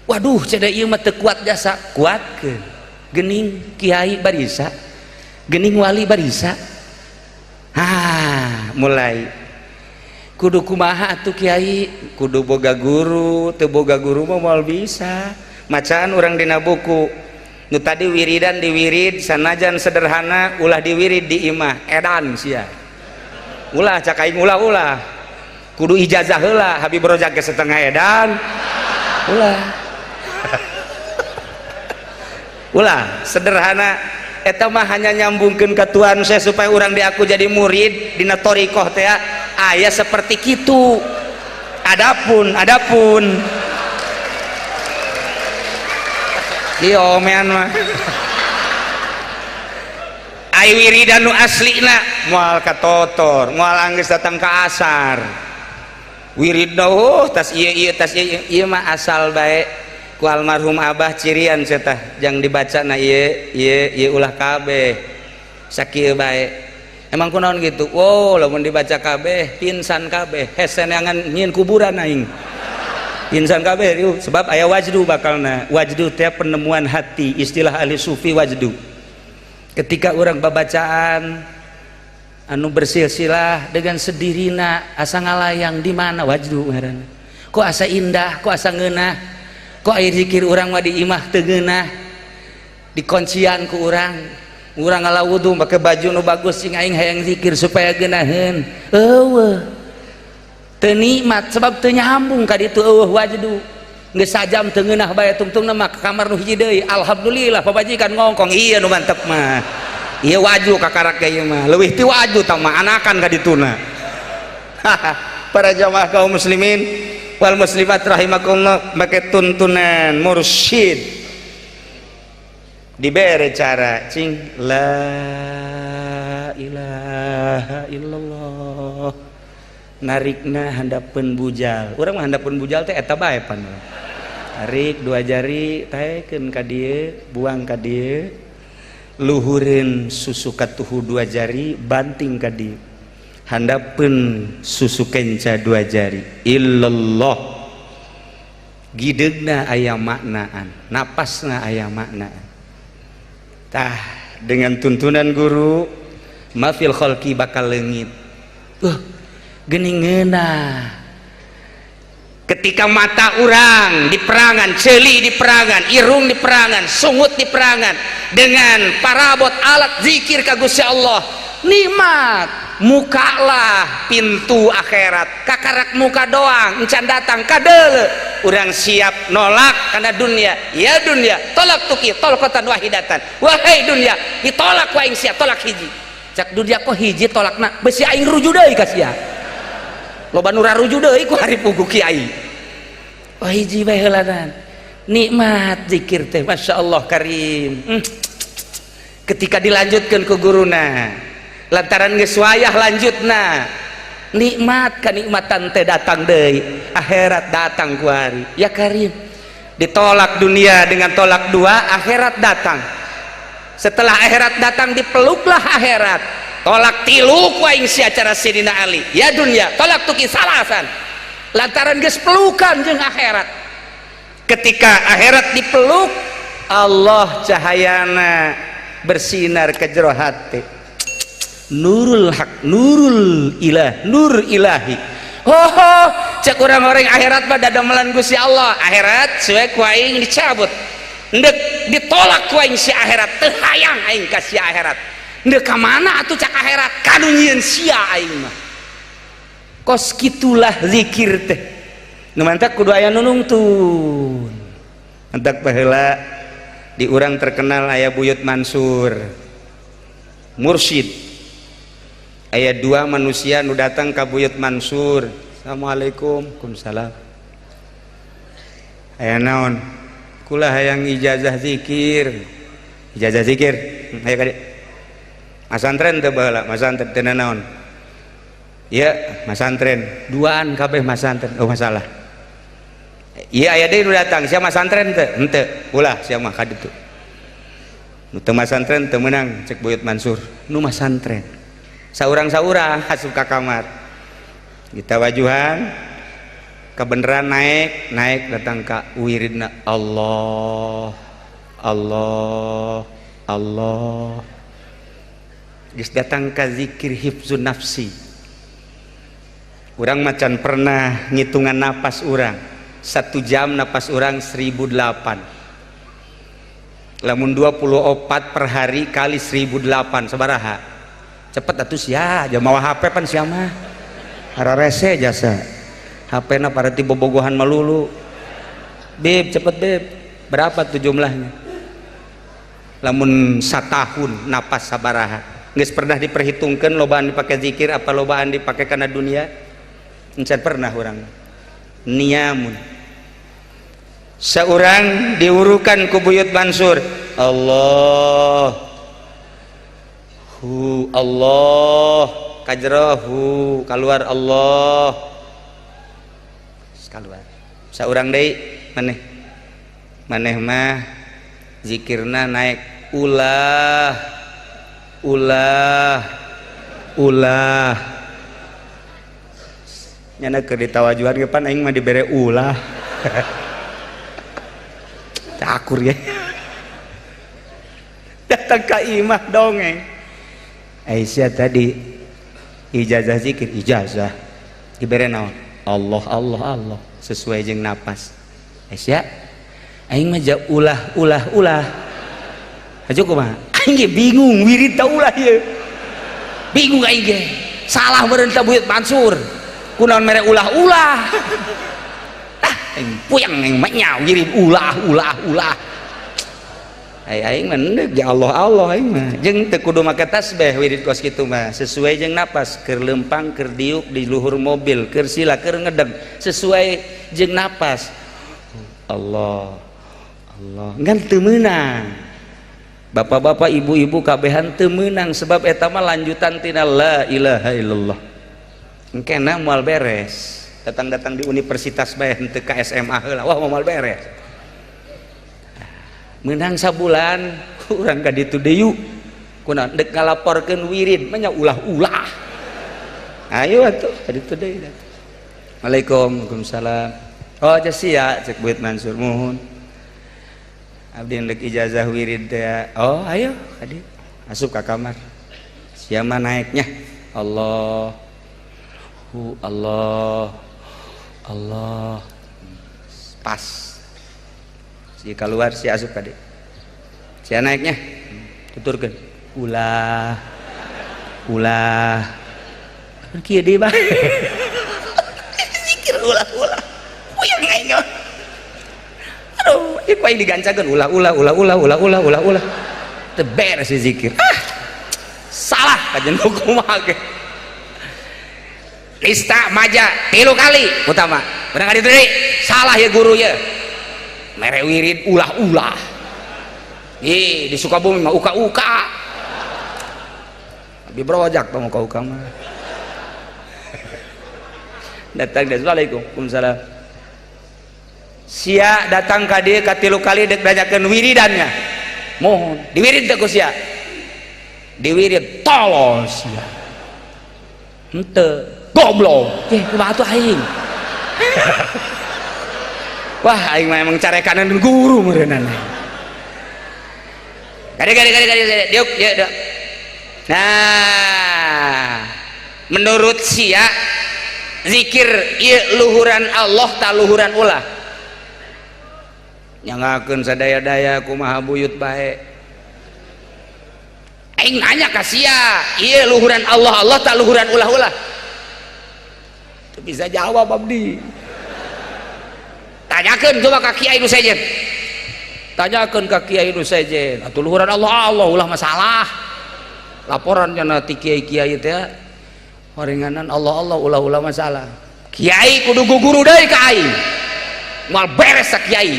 Waduh, ceda ieu mah teu kuat jasa, kuatkeun. Geuning kiai barisa, gening wali barisa. Ah, mulai kudu kumaha atuh kiai, kudu boga guru, teu boga guru mah moal bisa. Macaan urang dina buku nu tadi wiridan diwirid sanajan sederhana, ulah diwirid di imah edan sia. Ulah cak aing, ulah-ulah. Kudu ijazah heula, Habib Rozak ge setengah edan. Ulah. Ulah sederhana eta mah hanya nyambungkeun ka Tuhan saya supaya urang diaku jadi murid dina thariqah teh aya seperti kitu. Adapun ieu omean mah ai wiridan nu aslina moal katotor, moal anggeus datang ka asar. Wiridna oh tas ieu ieu tas ieu ieu mah asal bae. Ku almarhum abah cirian setah jang dibaca na ieu ieu ieu ulah kabeh sakieu bae. Emang kunaon gitu? Wow, lamun dibaca kabeh pingsan kabeh, hese neangan nyieun kuburan aing. Pingsan kabeh riuh sebab aya wajdu bakalna. Wajdu teh penemuan hati, istilah ahli sufi wajdu. Ketika urang babacaan anu bersilsilah dengan sedirina asa ngalayang di mana wajdu ngaranna. Kok asa indah, kok asa ngeunah, kok air zikir urang mah di imah teu ngeunah, dikoncian ku urang, urang ngala wudu make baju nu bagus cing aing hayang zikir supaya geunaheun. Eueuh teu nikmat sebab teu nyambung ka ditu, eueuh wajdu. Geus sajam teu ngeunah bae, tungtungna mah ka kamar nu hiji deui. Alhamdulillah pamajikan ngongkong, ieu nu mantep mah. Ieu waju kakarak ge ieu mah, leuwih ti waju tah mah anakan ka dituna. Para jamaah kaum muslimin wal muslimat rahimakumullah, make tuntunan mursyid dibere cara cing la ilaha illallah, narikna handapeun bujal. Urang mah handapeun bujal teh eta bae pan. Tarik dua jari, taekeun ka dieu, buang ka dieu. Luhureun susu katuhu dua jari, banting ka dieu. Handapeun susu kenca dua jari. Illallah. Gidegna aya maknaan, napasna aya maknaan. Tah, dengan tuntunan guru mafil kholqi bakal leungit. Geuning ngeunah. Ketika mata urang diperangan, ceuli diperangan, irung diperangan, sungut diperangan dengan parabot alat zikir ka Gusti Allah, nikmat. Mukalah pintu akhirat, kakarak muka doang encan datang kadeuleu. Urang siap nolak karena dunia. Ya dunia, tolaqtuki talqatan wahidatan. Wahai dunia, ditolak ku aing sia tolak hiji. Cak dunia, kok hiji tolakna, besi aing ruju deui ka sia. Loba nu raruju deui ku hari pugu kiai. Wah, hiji bae heulanan. Nikmat zikir teh, Masya Allah karim. Ketika dilanjutkan ke guruna, lantaran geus wayah lanjutna, nikmat kenikmatan teh datang deui, akhirat datang ku hari. Ya karim, ditolak dunia dengan tolak dua, akhirat datang. Setelah akhirat datang, dipeluklah akhirat. Tolak tilu ku aing sia cara Sidina Ali. Ya dunia, tolaqtuki salasan. Lantaran geus pelukan jeung akhirat. Ketika akhirat dipeluk Allah, cahayana bersinar ke jero hati. Nurul hak, nurul ilah, nur ilahi. Oh, cek orang-orang akhirat mah dadamelan Gusti Allah. Akhirat suwe ku aing dicabut. Ndek ditolak ku aing si akhirat, teu hayang aing ka si akhirat. Ndek ka mana atuh cak akhirat? Kanu nyieun sia aing mah. Kos kitulah zikir teh. Nu mantak kudu aya nu nungtun. Mantak baheula di urang terkenal aya Buyut Mansur. Mursyid. Aya dua manusia nu datang ka Buyut Mansur. Assalamualaikum. Waalaikumsalam. Aya naon? Kula hayang ijazah zikir. Ijazah zikir. Ayo ka dieu. Masantren teu baheula, masantren teu naon? Ya, masantren. Duaan kabeh masantren. Oh, masalah. Iya, aya deui nu datang, sia masantren teu? Henteu. Ulah sia mah ka ditu. Nu teu masantren teu meunang cek Buyut Mansur. Nu masantren. Saurang-saurang asup ka kamar. Kita wajuhan kebenaran naik, naik datang ka wiridna Allah, Allah, Allah. Geus datang ka zikir hifzun nafsi. Urang macan pernah ngitungan napas urang. 1 jam napas urang 1008. Lamun 24 per hari kali 1008 sabaraha? Cepet atuh sia, jam mawa HP pan sia mah. Ararese jasa. HP na pareti bobogohan melulu. Beb, cepet beb. Berapa tuh jumlahnya? Lamun satahun napas sabaraha? Geus pernah diperhitungkan lobaan dipakai zikir apa lobaan dipakai karena dunia? Encan pernah urang. Niamun. Seorang diurukan ku Buyut Mansur. Allah hu Allah kajrohu keluar Allah keluar. Seorang deui, maneh maneh mah zikirna naik ulah ulah ulah. Nyana keur ditawajuhan ge pan aing mah dibere ulah. Cakur ya. Datang ka imah dongeng. Aisyah tadi ijazah zikir, ijazah dibere naon? Allah Allah Allah sesuai jeung napas. Aisyah, aing mah ja ulah ulah ulah. Hajo kumaha? Aing ge bingung wirid ta ulah ieu. Bingung aing ge. Salah meureun ta Buyut Mansur. Kunaon mere ulah-ulah. Ah, aing puyeng aing mah nya wirid ulah ulah ulah. Aing mah endek ya Allah Allah aing mah. Jeung teu kudu make tasbih wirid kos kitu mah, sesuai jeung napas, keur leumpang, keur diuk di luhur mobil, keur sila, keur ngedeg, sesuai jeung napas. Allah Allah ngan teu meunang. Bapak-bapak, ibu-ibu kabehan teu meunang sebab eta mah lanjutan tina la ilaha illallah. Engkena moal beres. Datang-datang di universitas bae henteu ka SMA heula, wah moal beres. Menang sabulan urang ka ditu deui yuk. Kunaon dek ngalaporkeun wirid mah nya ulah-ulah. Ayo atuh ka ditu deui. Assalamualaikum, waalaikumsalam. Oh sia cek Buyut Mansur muhun. Abdi ndek ijazah wirid teh. Oh ayo ka dieu. Asup ka kamar. Sia mah naeknya. Allah hu Allah Allah pas. Si keluar si asup ka dieu. Sia naeknya. Tuturkeun. Ulah ulah. Kieu deui bae. Zikir ulah ulah. Puyeng aing. Aduh, ieu ku aing digancakeun ulah ulah ulah ulah ulah ulah ulah ulah. Teu beres si zikir. Ah. Salah kajian kumaha ge. Nista maja 3 kali utama. Bener ka ditu deui? Salah ya guru ya. Mere wirid ulah-ulah. Ih, di Sukabumi mah uka-uka. Abi brojak tong uka-uka mah. Datang deh, assalamualaikum, waalaikumsalam. Sia datang ka dieu ka 3 kali dek nanyakeun wiridannya. Mohon diwirid teh ku sia. Diwirid tolol sia. Henteu, goblok. Eh, kumaha atuh aing? Wah, aing mah emang carekanan guru meureunana. Kade kade kade kade kade diuk diuk diuk. Nah, menurut sia zikir ieu luhuran Allah ta luhuran ulah. Nyangakeun sadaya-daya kumaha buyut bae. Aing nanya ka sia, ieu luhuran Allah Allah ta luhuran ulah-ulah? Teu bisa jawab abdi. Tanyakeun coba ka kiai nu sejen. Tanyakeun ka kiai nu sejen, atuh luhuran Allah Allah ulah masalah. Laporan cenah ti kiai-kiai teh horenganan Allah Allah ulah-ulah masalah. Kiai kudu guguru deui ka aing. Moal beres sa kiai.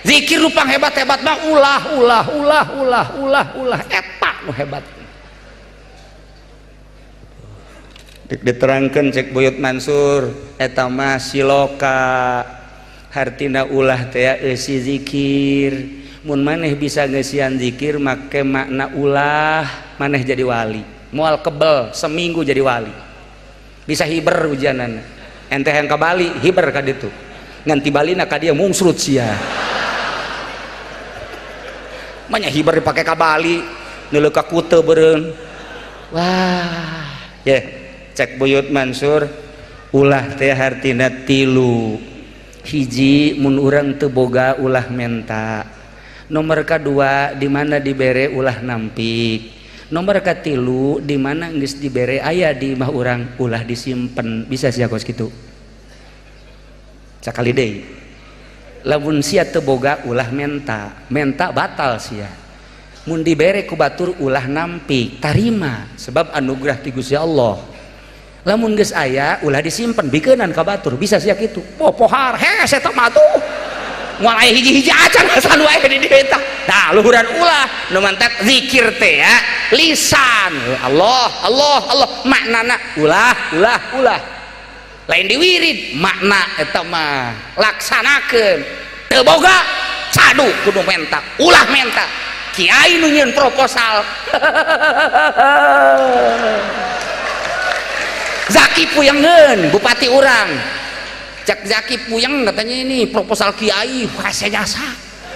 Zikir nu panghebat-hebat mah ulah ulah ulah ulah ulah ulah eta nu hebat. Dek diterangkeun cek Buyut Mansur eta mah siloka hartina ulah teh eusi zikir. Mun maneh bisa ngeusian zikir make makna ulah maneh jadi wali. Moal kebel seminggu jadi wali. Bisa hiber ujianana. Ente yang ka Bali hiber ka ditu. Ngan ti Balina ka dieu mungsrut sia. Manya hiber dipake ka Bali neuleuh ka Kute beureun. Wah, ye cek Buyut Mansur ulah teh hartina 3. Hiji mun urang teu boga ulah menta. Nomor kadua di mana dibere ulah nampik. Nomor katilu di mana geus dibere aya di imah urang ulah disimpen. Bisa sia kos kitu. Sakali deui. Lamun sia teu boga ulah menta, menta batal sia. Mun dibere ku batur ulah nampik, tarima sebab anugerah ti Gusti Allah. Lamun geus aya ulah disimpen bikeunan ka batur, bisa sia kitu. Oh pohar hese eta mah tuh. Moal aya hiji-hiji acan asan wae di dieu eta. Tah luhuran ulah nu mantak zikir teh ya lisan. Allah Allah Allah maknana ulah ulah ulah. Lain diwirid makna eta mah laksanakeun. Teu boga cadu kudu menta, ulah menta. Kiai nu nyieun proposal. Zaki puyengeun bupati urang. Cek Zaki puyeng katanya ini proposal kiai hese jasa.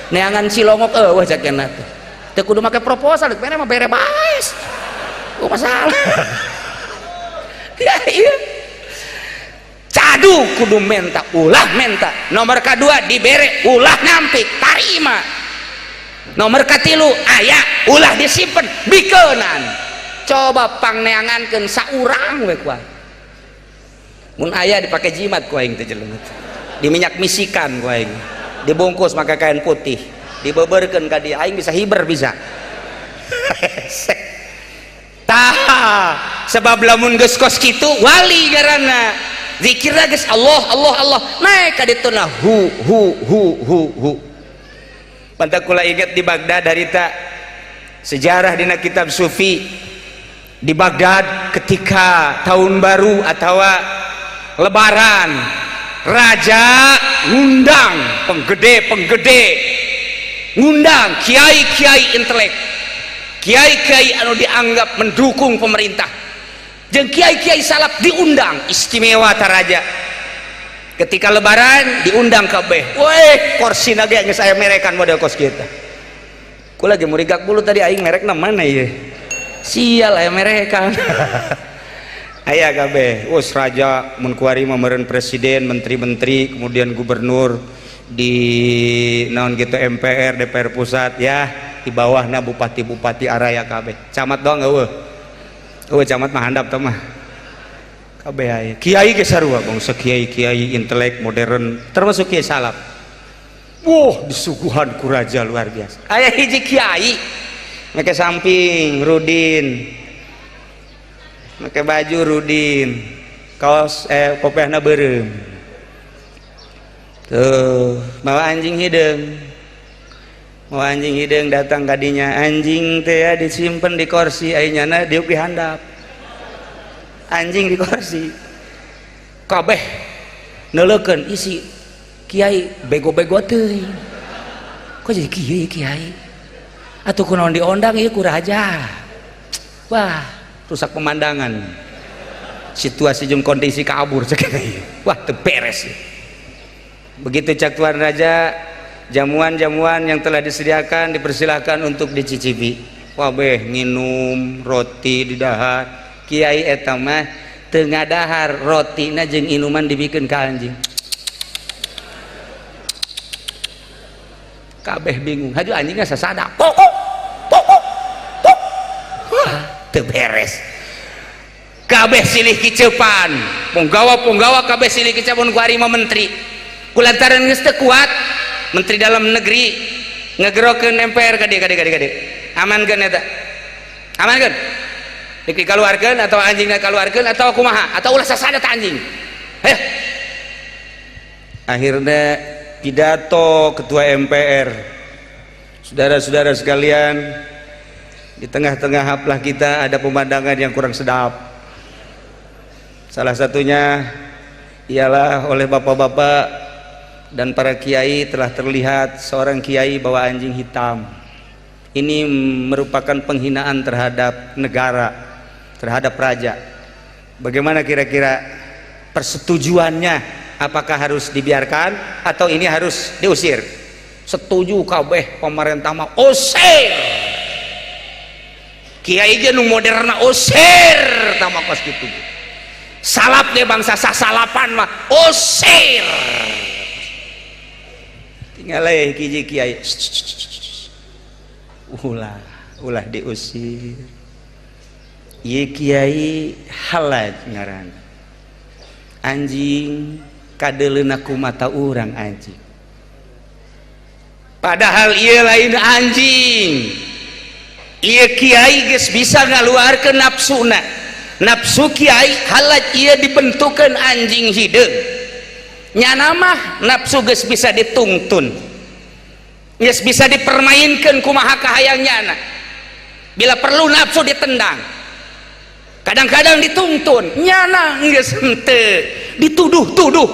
Neangan cilongok eueuh cek cenah teh. Teu kudu make proposal, bere mah bere bae. Oh masalah. Ya iya. Cadu kudu menta, ulah menta. Nomor kedua dibere ulah nampik, tarima. Nomor katilu aya ulah disimpen bikeunan. Coba pangneangankeun saurang we kuat. Mun aya dipake jimat ku aing teh jelema teh. Diminyak misikan ku aing. Dibungkus make kain putih, dibeberkeun ka dieu aing bisa hiber bisa. Tah, sebab lamun geus kos kitu wali ngaranna. Zikirna geus Allah Allah Allah naik ka ditu na hu hu hu hu hu. Pantak kula inget di Baghdad harita sejarah dina kitab sufi di Baghdad ketika tahun baru atau lebaran raja ngundang penggede-penggede Ngundang kiai-kiai intelek, kiai-kiai anu dianggap mendukung pemerintah, jeung kiai-kiai salaf diundang istimewa ta raja. Ketika Lebaran diundang kabeh. Weh, kursi ge geus aya merekan model kos kita. Ku lagi murigak bulu tadi, aing merekna mana ieu? Sial, aya merekan. Aya kabeh. Us raja mun kuari mah meureun presiden, menteri-menteri, kemudian gubernur di naon gitu, MPR, DPR pusat ya, di bawahna bupati-bupati araya kabeh. Camat doang eueuh. Eueuh, camat mah handap tah mah. Kabeh aya. Kiai ge sarua, bangsa kiai-kiai intelek modern termasuk kiai salaf. Wah, disuguhan ku raja luar biasa. Aya hiji kiai make samping rudin, make baju rudin, kaos kopiahna beureum. Tuh, bawa anjing hideung. Bawa anjing hideung datang kadinya, anjing teh ya disimpen di kursi, ai nyana diuk di handap. Anjing di kursi. Kabeh neuleukeun isi kiai bego-bego teuing. Kok jadi kiai kiai? Atuh kunaon diondang ieu ku raja? Wah, rusak pemandangan. Situasi jeung kondisi kabur cek. Wah, teu beres. Begitu cak tuan raja, jamuan-jamuan yang telah disediakan dipersilahkan untuk dicicipi. Wabeh nginum, roti didahar. Kiai eta mah teu ngadahar, rotina jeung inuman dibikeun ka anjing. Kabeh bingung. Haju anjingna sasada. Pokok pokok pok. Wah, teu beres. Kabeh silih kicepan. Punggawa-punggawa kabeh silih kicepan ku ari mah menteri. Kulantaran geus teu kuat, menteri dalam negeri ngegerokeun MPR ka dieu, ka dieu, ka dieu, ka dieu. Amankeun eta. Amankeun. Dikaluarkeun atau anjingna kaluarkeun atau kumaha atau ulah sasada ta anjing. Heh. Akhirnya pidato ketua MPR. Saudara-saudara sekalian, di tengah-tengah haflah kita ada pemandangan yang kurang sedap. Salah satunya ialah oleh bapak-bapak dan para kiai telah terlihat seorang kiai bawa anjing hitam. Ini merupakan penghinaan terhadap negara, terhadap raja. Bagaimana kira-kira persetujuannya? Apakah harus dibiarkan atau ini harus diusir? Setuju kabeh pemerintah mah usir. Kiai ge nu moderna usir tah kos kitu. Salap deh bangsa sasalapan mah usir. Tinggal hiji kiai, ulah ulah diusir. Ieu kiai Halaj ngaran. Anjing kadeuleuna ku mata urang anjing. Padahal ieu lain anjing. Ieu kiai geus bisa ngaluarkeun nafsuna. Nafsu kiai Halaj ieu dibentukeun anjing hideung. Nyana mah nafsu geus bisa ditungtun, geus bisa dipermainkan kumaha kahayang nyana. Bila perlu nafsu ditendang, kadang-kadang dituntun. Nyana geus henteu dituduh-tuduh,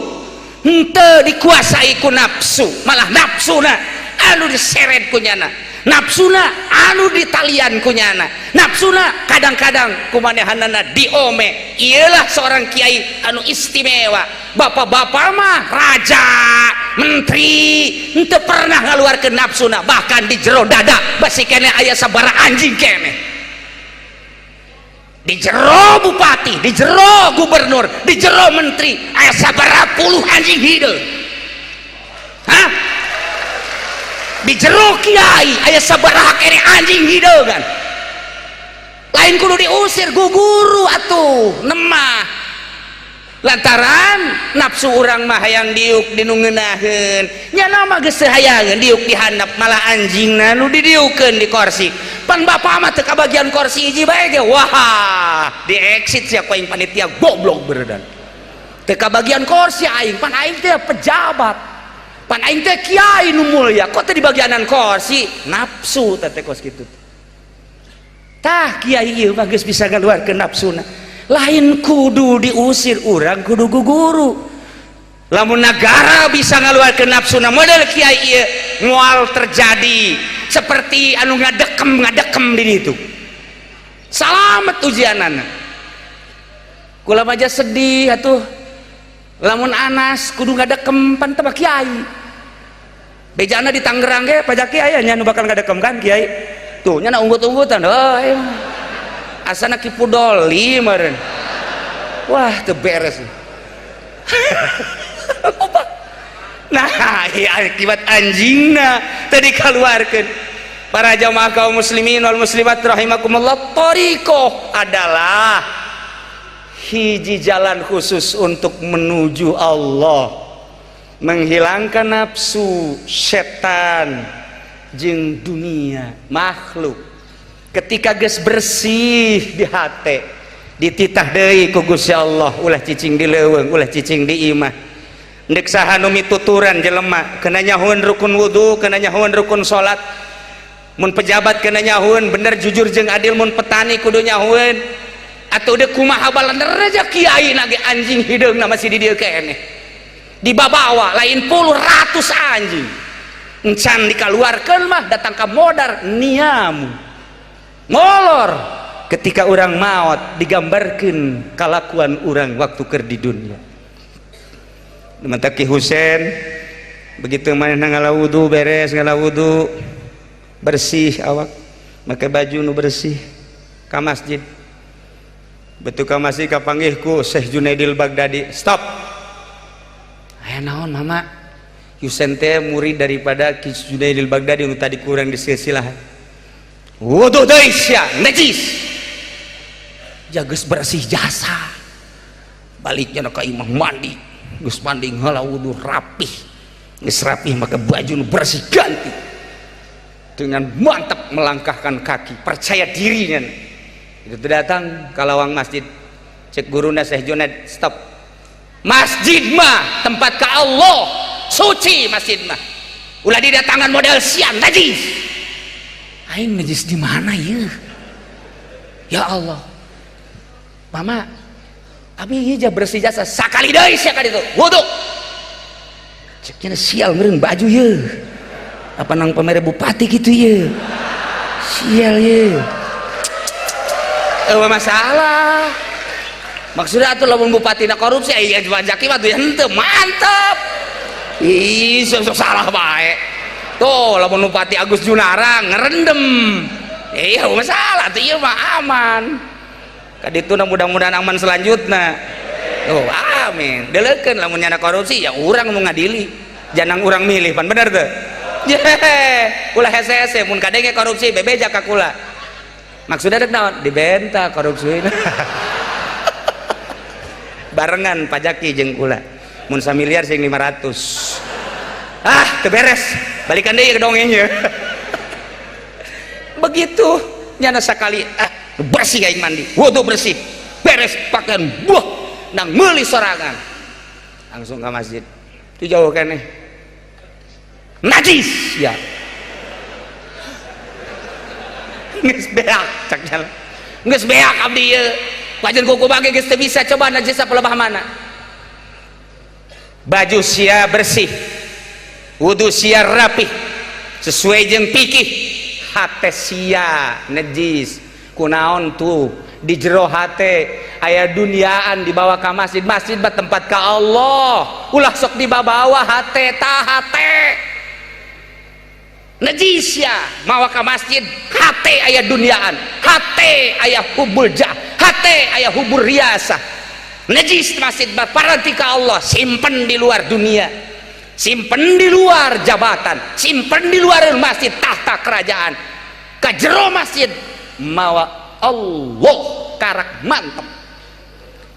henteu dikuasai ku nafsu, malah nafsuna anu diseret ku nyana, nafsuna anu ditalian ku nyana, nafsuna kadang-kadang kumanehanana diome. Iyalah seorang kiai anu istimewa. Bapak-bapak mah raja, menteri henteu pernah ngaluarkeun nafsuna, bahkan di jero dada basi keneh aya sabaraha anjing keneh. Di jero bupati, di jero gubernur, di jero menteri aya sabaraha puluh anjing hideung. Hah? Di jero kiai aya sabaraha keneh anjing hideung kan? Lain kudu diusir, guguru atuh nemah. Lantaran nafsu urang mah hayang diuk di nu ngeunaheun, nya mah geus teu hayangeun diuk di handap, malah anjingna nu didiukeun di kursi. Pan bapak mah teu kabagian kursi hiji bae ge, wah, di exit sia ku aing, panitia goblok beredan. Teu kabagian kursi aing, pan aing teh pejabat, pan aing teh kiai nu mulia, kok teu dibagianan kursi? Nafsu teh kos kitu. Tah, kiai ieu mah geus bisa ngaluarkeun nafsuna. Lain kudu diusir, urang kudu guguru. Lamun negara bisa ngaluarkeun nafsuna model kiai ieu, moal terjadi seperti anu ngadekem di ditu. Salamet ujianana. Kula aja sedih atuh lamun Anas kudu ngadekem pan teu kiai. Bejana di Tangerang ge pajak kiai nya nu bakal ngadekem kan kiai. Tuh nya unggut-unggutan. Oh, ayo. Asana Ki Pudoli meureun. Wah, teu beres. Nah, akibat anjingna tadi keluarkan. Para jamaah kaum muslimin wal muslimat rahimakumullah, thariqoh adalah hiji jalan khusus untuk menuju Allah, menghilangkan nafsu, setan jeung dunia makhluk. Ketika geus bersih di hate, dititah deui ku Gusti Allah, ulah cicing di leuweung, ulah cicing di imah. Ndek saha nu mituturan jelema kena nyahueun rukun wudu, kena nyahueun rukun salat. Mun pejabat kena nyahueun bener jujur jeung adil, mun petani kudu nyahueun. Atuh deuk kumaha balander aja kiai nage anjing hideungna masih di dieu keneh. Dibabawa lain puluh ratus anjing. Encan dikaluarkeun mah datang ka modar niamu. Molor ketika orang maot digambarkan kalakuan orang waktu keur di dunia. Mata Ki Husen begitu manehna ngala wudu, beres ngala wudu, bersih awak, make baju nu bersih ka masjid. Betul ka masjid kapanggih ku Syekh Junaidil Baghdadi. Stop. Aya naon mama? Husen teh murid daripada Ki Junaidil Baghdadi nu tadi kurang di silsilah. Wudu deui sia, najis. Jageus bersih jasa. Baliknya ka imah mandi. Geus mandi ngala wudu rapih. Geus rapih maka baju nu bersih ganti. Dengan mantap melangkahkan kaki, percaya dirinya. Itu datang ke lawang masjid. Cek guruna Syekh Junaid, stop. Masjid mah tempat ke Allah, suci masjid mah. Ulah didatangan model sian najis. Aing najis di mana ya? Ya Allah. Mama, abi ieu bersih jasa sakali deui sia ka ditu. Wudu. Ceknya sial meureun baju ye. Apa nang pamere bupati gitu ye. Sial ye. Eueuh masalah. Maksudnya atuh lamun bupati na korupsi aya jaki mah tuh henteu mantep. Ih, sok salah bae. Tuh lamun bupati Agus Junara ngerendem. Iya masalah tuh ieu mah aman. Kadituna mudah-mudahan aman selanjutnya. Oh, amin. Deleukeun lamun nyana korupsi ya urang nu ngadili. Jangan urang milih pan bener tuh. Ye, ulah hese-hese mun kadenge korupsi bebeja ka kula. Maksudnya dek naon? Dibenta korupsi. Barengan pajaki jeung kula. Mun samiliar sing 500. Ah, teu beres. Balikan deui ke dongengnya. Begitu nyana sakali ah bersih aing mandi, wudu bersih, beres pakaian buah nang meuli sorangan. Langsung ke masjid. Itu jauh keneh. Najis ya. Geus beak cak jalan. Geus beak abdi ieu. Wajan kuku bage geus teu bisa coba najis apa lebah mana. Baju sia bersih. Wudu sia rapih. Sesuai jeung fikih. Hate sia najis. Kunaon tuh di jero hate aya duniaan dibawa ka masjid. Masjid mah tempat ka Allah. Ulah sok dibawa hate ta hate. Najis ya mawa ka masjid hate aya duniaan, hate aya hubul jah, hate aya hubur riasah. Najis masjid mah paranti ka Allah, simpen di luar dunia, simpen di luar jabatan, simpen di luar masjid tahta kerajaan. Ka jero masjid mawa Allah karak mantep.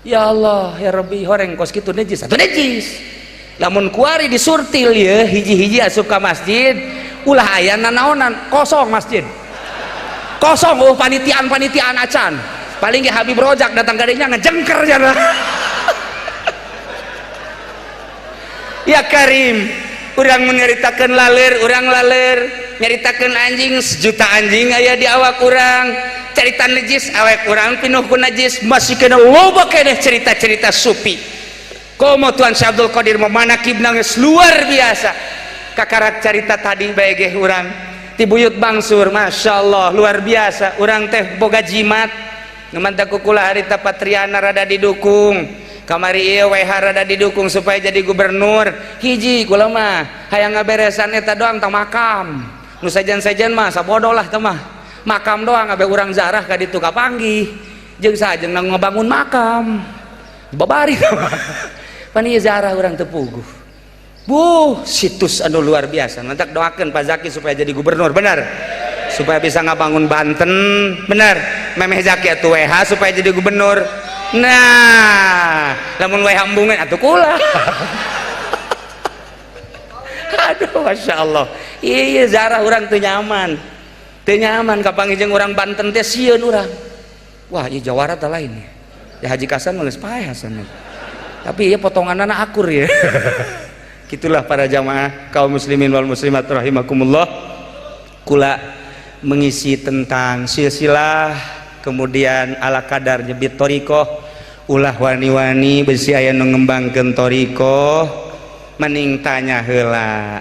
Ya Allah ya Rabbi, horeng kos kitu najis atuh najis. Lamun kuari disurtil ye hiji-hiji asup ka masjid ulah aya nanaonan, kosong masjid kosong. Oh panitiaan-panitiaan acan, paling ge Habib Rojak datang kadinya ngejengker jana. Ya Karim, urang menyeritakan laler, urang laler nyaritakeun anjing sejuta anjing aya di awak urang, cerita najis awak urang pinuh ku najis, masih kena loba keneh cerita-cerita sufi. Komo Tuan Syekh Abdul Qadir memanakibna geus luar biasa. Kakarak carita tadi bae ge urang ti Buyut Bangsur, Masya Allah, luar biasa. Urang teh boga jimat nu mantak ku kula harita Patriana rada didukung, kamari ieu WH rada didukung supaya jadi gubernur. Hiji kula mah hayang ngaberesan eta doang tah, makam. Nu sejen-sejen mah sabodo lah tah mah, makam doang. Abe urang zarah ka ditu kapanggih jeung sajeng ngebangun makam babari pan ieu zarah urang teu puguh. Buh, situs anu luar biasa. Mantak doakeun Pak Zaki supaya jadi gubernur, benar, supaya bisa ngabangun Banten, benar. Memeh Zaki atuh WH supaya jadi gubernur. Nah, lamun WH embungan atuh kula. Aduh, Masya Allah, iya zarah urang teu nyaman, teu nyaman kapanggih jeung urang Banten teh sieun urang. Wah, ieu jawara teh lain ya. Haji Kasan mah geus paeh Hasan, tapi iya potonganana akur ya. Gitulah para jamaah kaum muslimin wal muslimat rahimakumullah. Kula mengisi tentang silsilah, kemudian ala kadar nyebit thoriqoh. Ulah wani-wani besi aya nu ngembangkeun thoriqoh, mending tanya heula,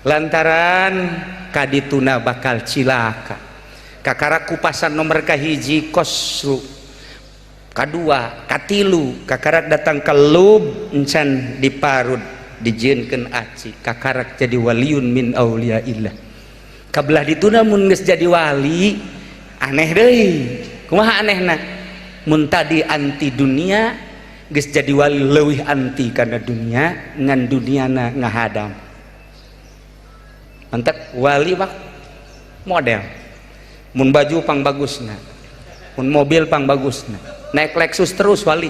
lantaran kadituna bakal cilaka. Kakara kupasan nomor kahiji kosru, kadua, katilu, kakarak datang ke lub encan diparud, dijieunkeun aci, kakarak jadi waliun min auliyaillah. Kabelah dituna mun geus jadi wali aneh deui. Kumaha anehna? Mun tadi anti dunia, geus jadi wali leuwih anti kana dunia, ngan duniana ngahadam. Mantak wali mah model mun baju pang bagusna, mun mobil pang bagusna, naik Lexus terus wali.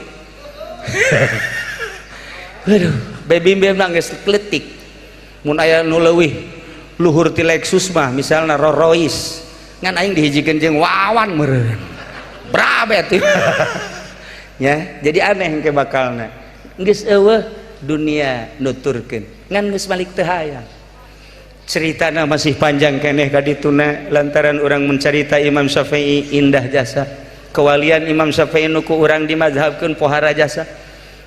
Aduh, baby mah geus kletik. Mun aya nu leuwih luhur ti Lexus mah, misalna Rolls Royce, ngan aing dihijikeun jeung Wawan meureun brabe tuh ya. Jadi aneh engke bakalna geus eueuh dunia nuturkeun, ngan geus balik teu hayang. Ceritana masih panjang keneh kadituna, lantaran orang mencerita Imam Syafi'i indah jasa kewalian Imam Syafi'i nu ku urang dimazhabkeun pohara jasa.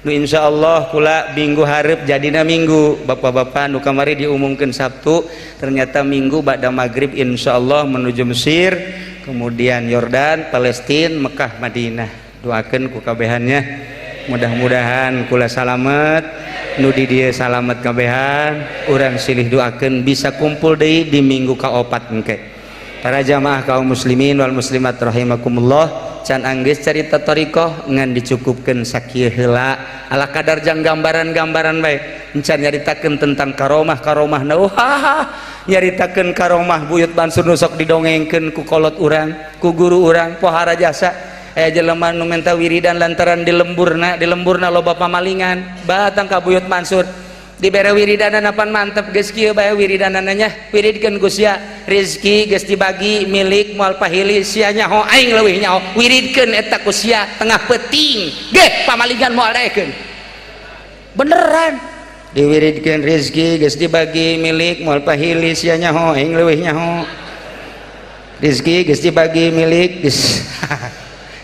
Nu insyaallah kula minggu hareup jadina minggu, bapak-bapak. Nu kamari diumumkeun Sabtu, ternyata minggu ba'da maghrib insyaallah menuju Mesir, kemudian Yordan, Palestina, Mekah, Madinah. Doakeun ku kabehannya, mudah-mudahan kula salamet, nu di dieu salamet kabehan. Urang silih doakeun bisa kumpul deui di minggu kaopat engke. Para jamaah kaum muslimin wal muslimat rahimakumullah, can anggeus carita thoriqoh, ngan dicukupkeun sakieu heula, ala kadar jang gambaran-gambaran bae. Encan nyaritakeun tentang karomah-karomah. Nah, wah, nyaritakeun karomah Buyut Bansur nu sok didongengkeun ku kolot urang, ku guru urang, pohara jasa. Jelema nu minta wiridan lantaran di lemburna loba pamalingan, batang ka Buyut Mansur, dibere wiridanan apan mantep. Geus kieu bae wiridanana nya, wiridkeun ku sia, rezeki geus dibagi milik moal pahili, sia nyaho aing leuwih nyaho, wiridkeun eta ku sia tengah peuting ge pamalingan moal daekeun. Beneran diwiridkeun, rezeki geus dibagi milik moal pahili, sia nyaho aing leuwih nyaho, rezeki geus dibagi milik geus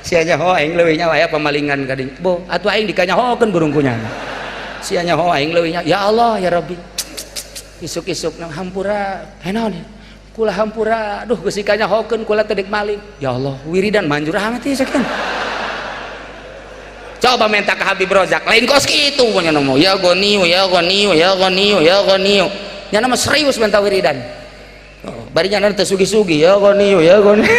sia nyaho aing leuwih nyaho, aya pamalingan ka dinya, bo atuh aing dikanyahokeun burung kunyana, sia nyaho aing leuwih nyaho. Ya Allah ya Rabbi, isuk-isuk nang hampura naon ya kula, hampura, aduh, geus dikanyahokeun kula teh dek maling. Ya Allah, wiridan manjur amat ieu sakitu. Coba minta ke Habib Rozak, lain kos kitu punya nomo ya goniu ya goniu ya goniu ya goniu. Nya nama serius minta wiridan, oh, bari nya teu sugi-sugi, ya goniu ya goniu.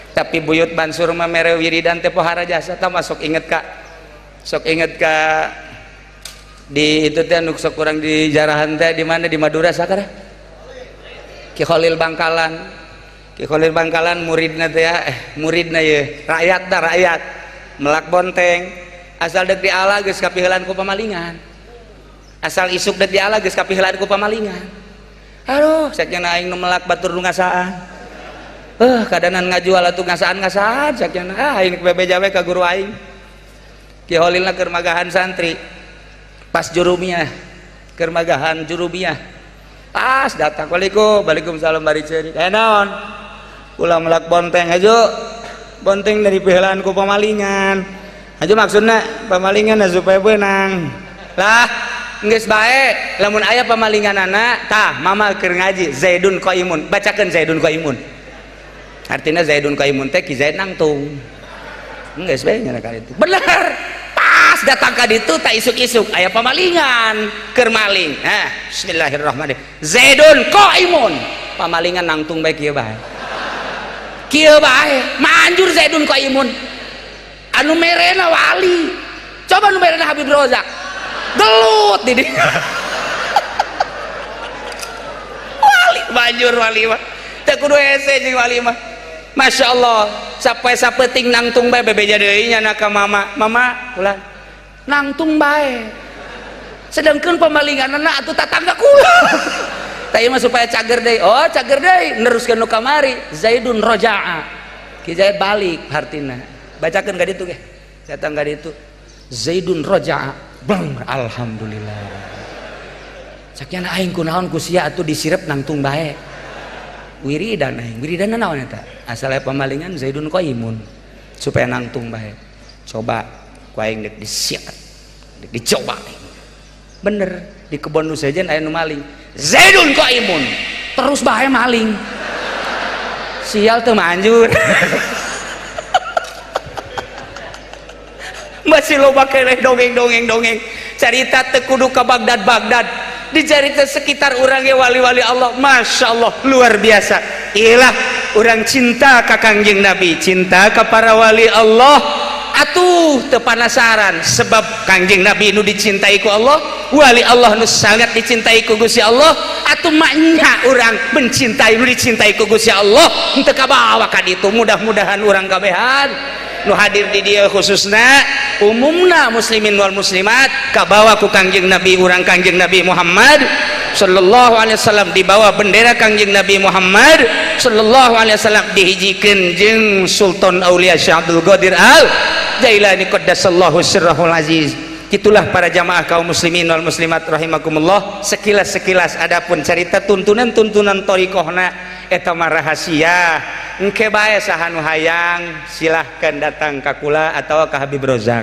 Tapi Buyut Bansur mah mere wiridan teh pohara jasa tah. Masuk inget ka, sok inget ka di itu teh nu sok kurang di jarahan teh di mana, di Madura sakara Ki Khalil Bangkalan. Ki Khalil Bangkalan muridna teh ya, muridna ye rakyat dah, rakyat melak bonteng, asal dek diala geus kapiheulan ku pamalingan, asal isuk dek diala geus kapiheulan ku pamalingan. Aduh, sakjana aing nu melak batur nu ngasaan, kadanan ngajual atuh ngasaan-ngasaan sakjana. Ah, aing bebeja we ka guru aing Ki Khalilna keur magahan santri pas jurumiyah, keur magahan jurumiyah. Pas datang, "Waalaikum, waalaikumsalam," bari ceurik. "Eh, naon?" "Kula melak bonteng aja, bonteng dari piheulan ku pamalingan." Aja maksudna pamalingan supaya beunang. Lah, geus bae lamun aya pamalinganana tah mama keur ngaji Zaidun qaimun, bacakeun Zaidun qaimun. Artinya Zaidun qaimun teh Ki Zaid nangtung. Geus bae nya ka ditu. Bener. Pas datang ka ditu tak isuk-isuk aya pamalingan keur maling. Nah, bismillahirrahmanirrahim. Zaidun qaimun. Pamalingan nangtung bae kieu bae. Kieu bae, manjur Zaidun qaimun. Anu merena wali. Coba nu merena Habib Rozak. Gelut di dieu. Wali manjur wali mah. Teu kudu hese jeung wali mah. Masya Allah, sampai sapeting nangtung bae bebeja deui nya ka mama. Mama ulah nangtung bae. Sedangkan pemalinganna atuh tatangga kula. Tah ieu mah supaya cager deui. Oh, cager deui neruskeun nu kamari. Zaidun roja'a. Ki Zaid balik hartina. Bacakeun ka ditu ge. Datang ka ditu. Zaidun roja'a. Bang, alhamdulillah. Sakiana aing kunaon ku sia atuh disirep nangtung bae. Wiridan aing, wiridan naon eta? Asal aya pamalingan Zaidun qaimun supaya nangtung bae. Coba ku aing deuk disiat. Deuk dicoba. Bener, di kebon nu sejen aya nu maling. Zaidun qaimun. Terus bae maling. Sial teu manjur. Masih loba keneh dongeng-dongeng-dongeng. Carita teu kudu ka Bagdad-Bagdad. Dicarita sekitar urang ge wali-wali Allah, Masya Allah luar biasa. Ilah urang cinta ka Kangjeng Nabi, cinta ka para wali Allah. Atuh teu panasaran sebab Kangjeng Nabi nu dicintai ku Allah, wali Allah nu sangat dicintai ku Gusti Allah. Atuh maknya urang mencintai nu dicintai ku Gusti Allah, henteu kabawa ka ditu. Mudah-mudahan urang kabehan nu hadir di dieu khususna umumna muslimin wal muslimat kabawa ku Kangjeng Nabi urang Kangjeng Nabi Muhammad sallallahu alaihi wasallam, dibawa bendera Kangjeng Nabi Muhammad sallallahu alaihi wasallam, dihijikeun jeung Sultan Aulia Syekh Abdul Qadir Al Jailani qaddasallahu sirrahul aziz. Itulah para jamaah kaum muslimin wal muslimat rahimakumullah, sekilas-sekilas adapun cerita tuntunan-tuntunan thariqahna eta mah rahasia. Engke bae saha nu hayang silahkan datang ka kula atau ka Habib Rozak.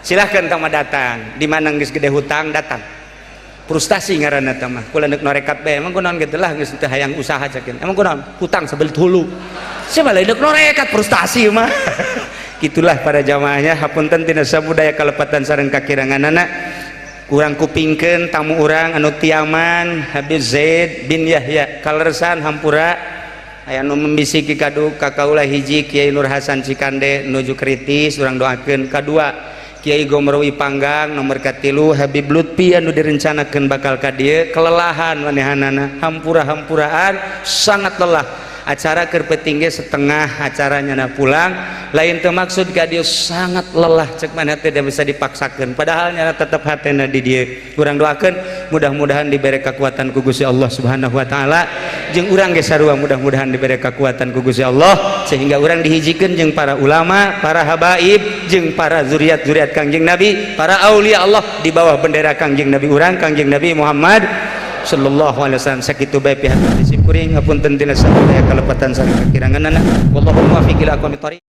Silahkan tama datang, di mana geus gede hutang datang. Frustasi ngaranna teh mah. Kula deuk norekat bae, emang kunaon kitu lah geus teu hayang usaha cekin. Emang kunaon? Hutang sabelit hulu. Siapa lain deuk norekat frustasi mah. Gitulah para jamaahnya, hapunten tina sabudaya kalepatan sareng kakiranganana. Kurang kupingkeun tamu urang anu tiaman Habib Zaid bin Yahya kalersan hampura aya nu membisiki kadu ka kaula hiji Kiai Nur Hasan Cikande nuju kritis urang doakeun, kadua Kiai Gomrowi Panggang, nomor katilu Habib Lutfi anu direncanakeun bakal ka dieu kelelahan manehanana hampura-hampuraan sangat lelah. Acara keur peuting ge setengah acaranya na pulang lain teu maksud ka dieu sangat lelah cek mana tidak bisa dipaksakeun padahal nyana tetep hatena di dieu. Urang doakeun mudah-mudahan dibere kekuatan ku Gusti Allah Subhanahu wa taala jeung urang ge sarua mudah-mudahan dibere kekuatan ku Gusti Allah sehingga urang dihijikeun jeung para ulama, para habaib jeung para zuriat-zuriat Kangjeng Nabi, para aulia Allah di bawah bendera Kangjeng Nabi urang Kangjeng Nabi Muhammad sallallahu alaihi wasallam. Sakitu bae pihak kuring hapunten tina sabudaya kalepatan sareng kakiranganana. Wallahu muwaffiq ila aqwamit thoriq.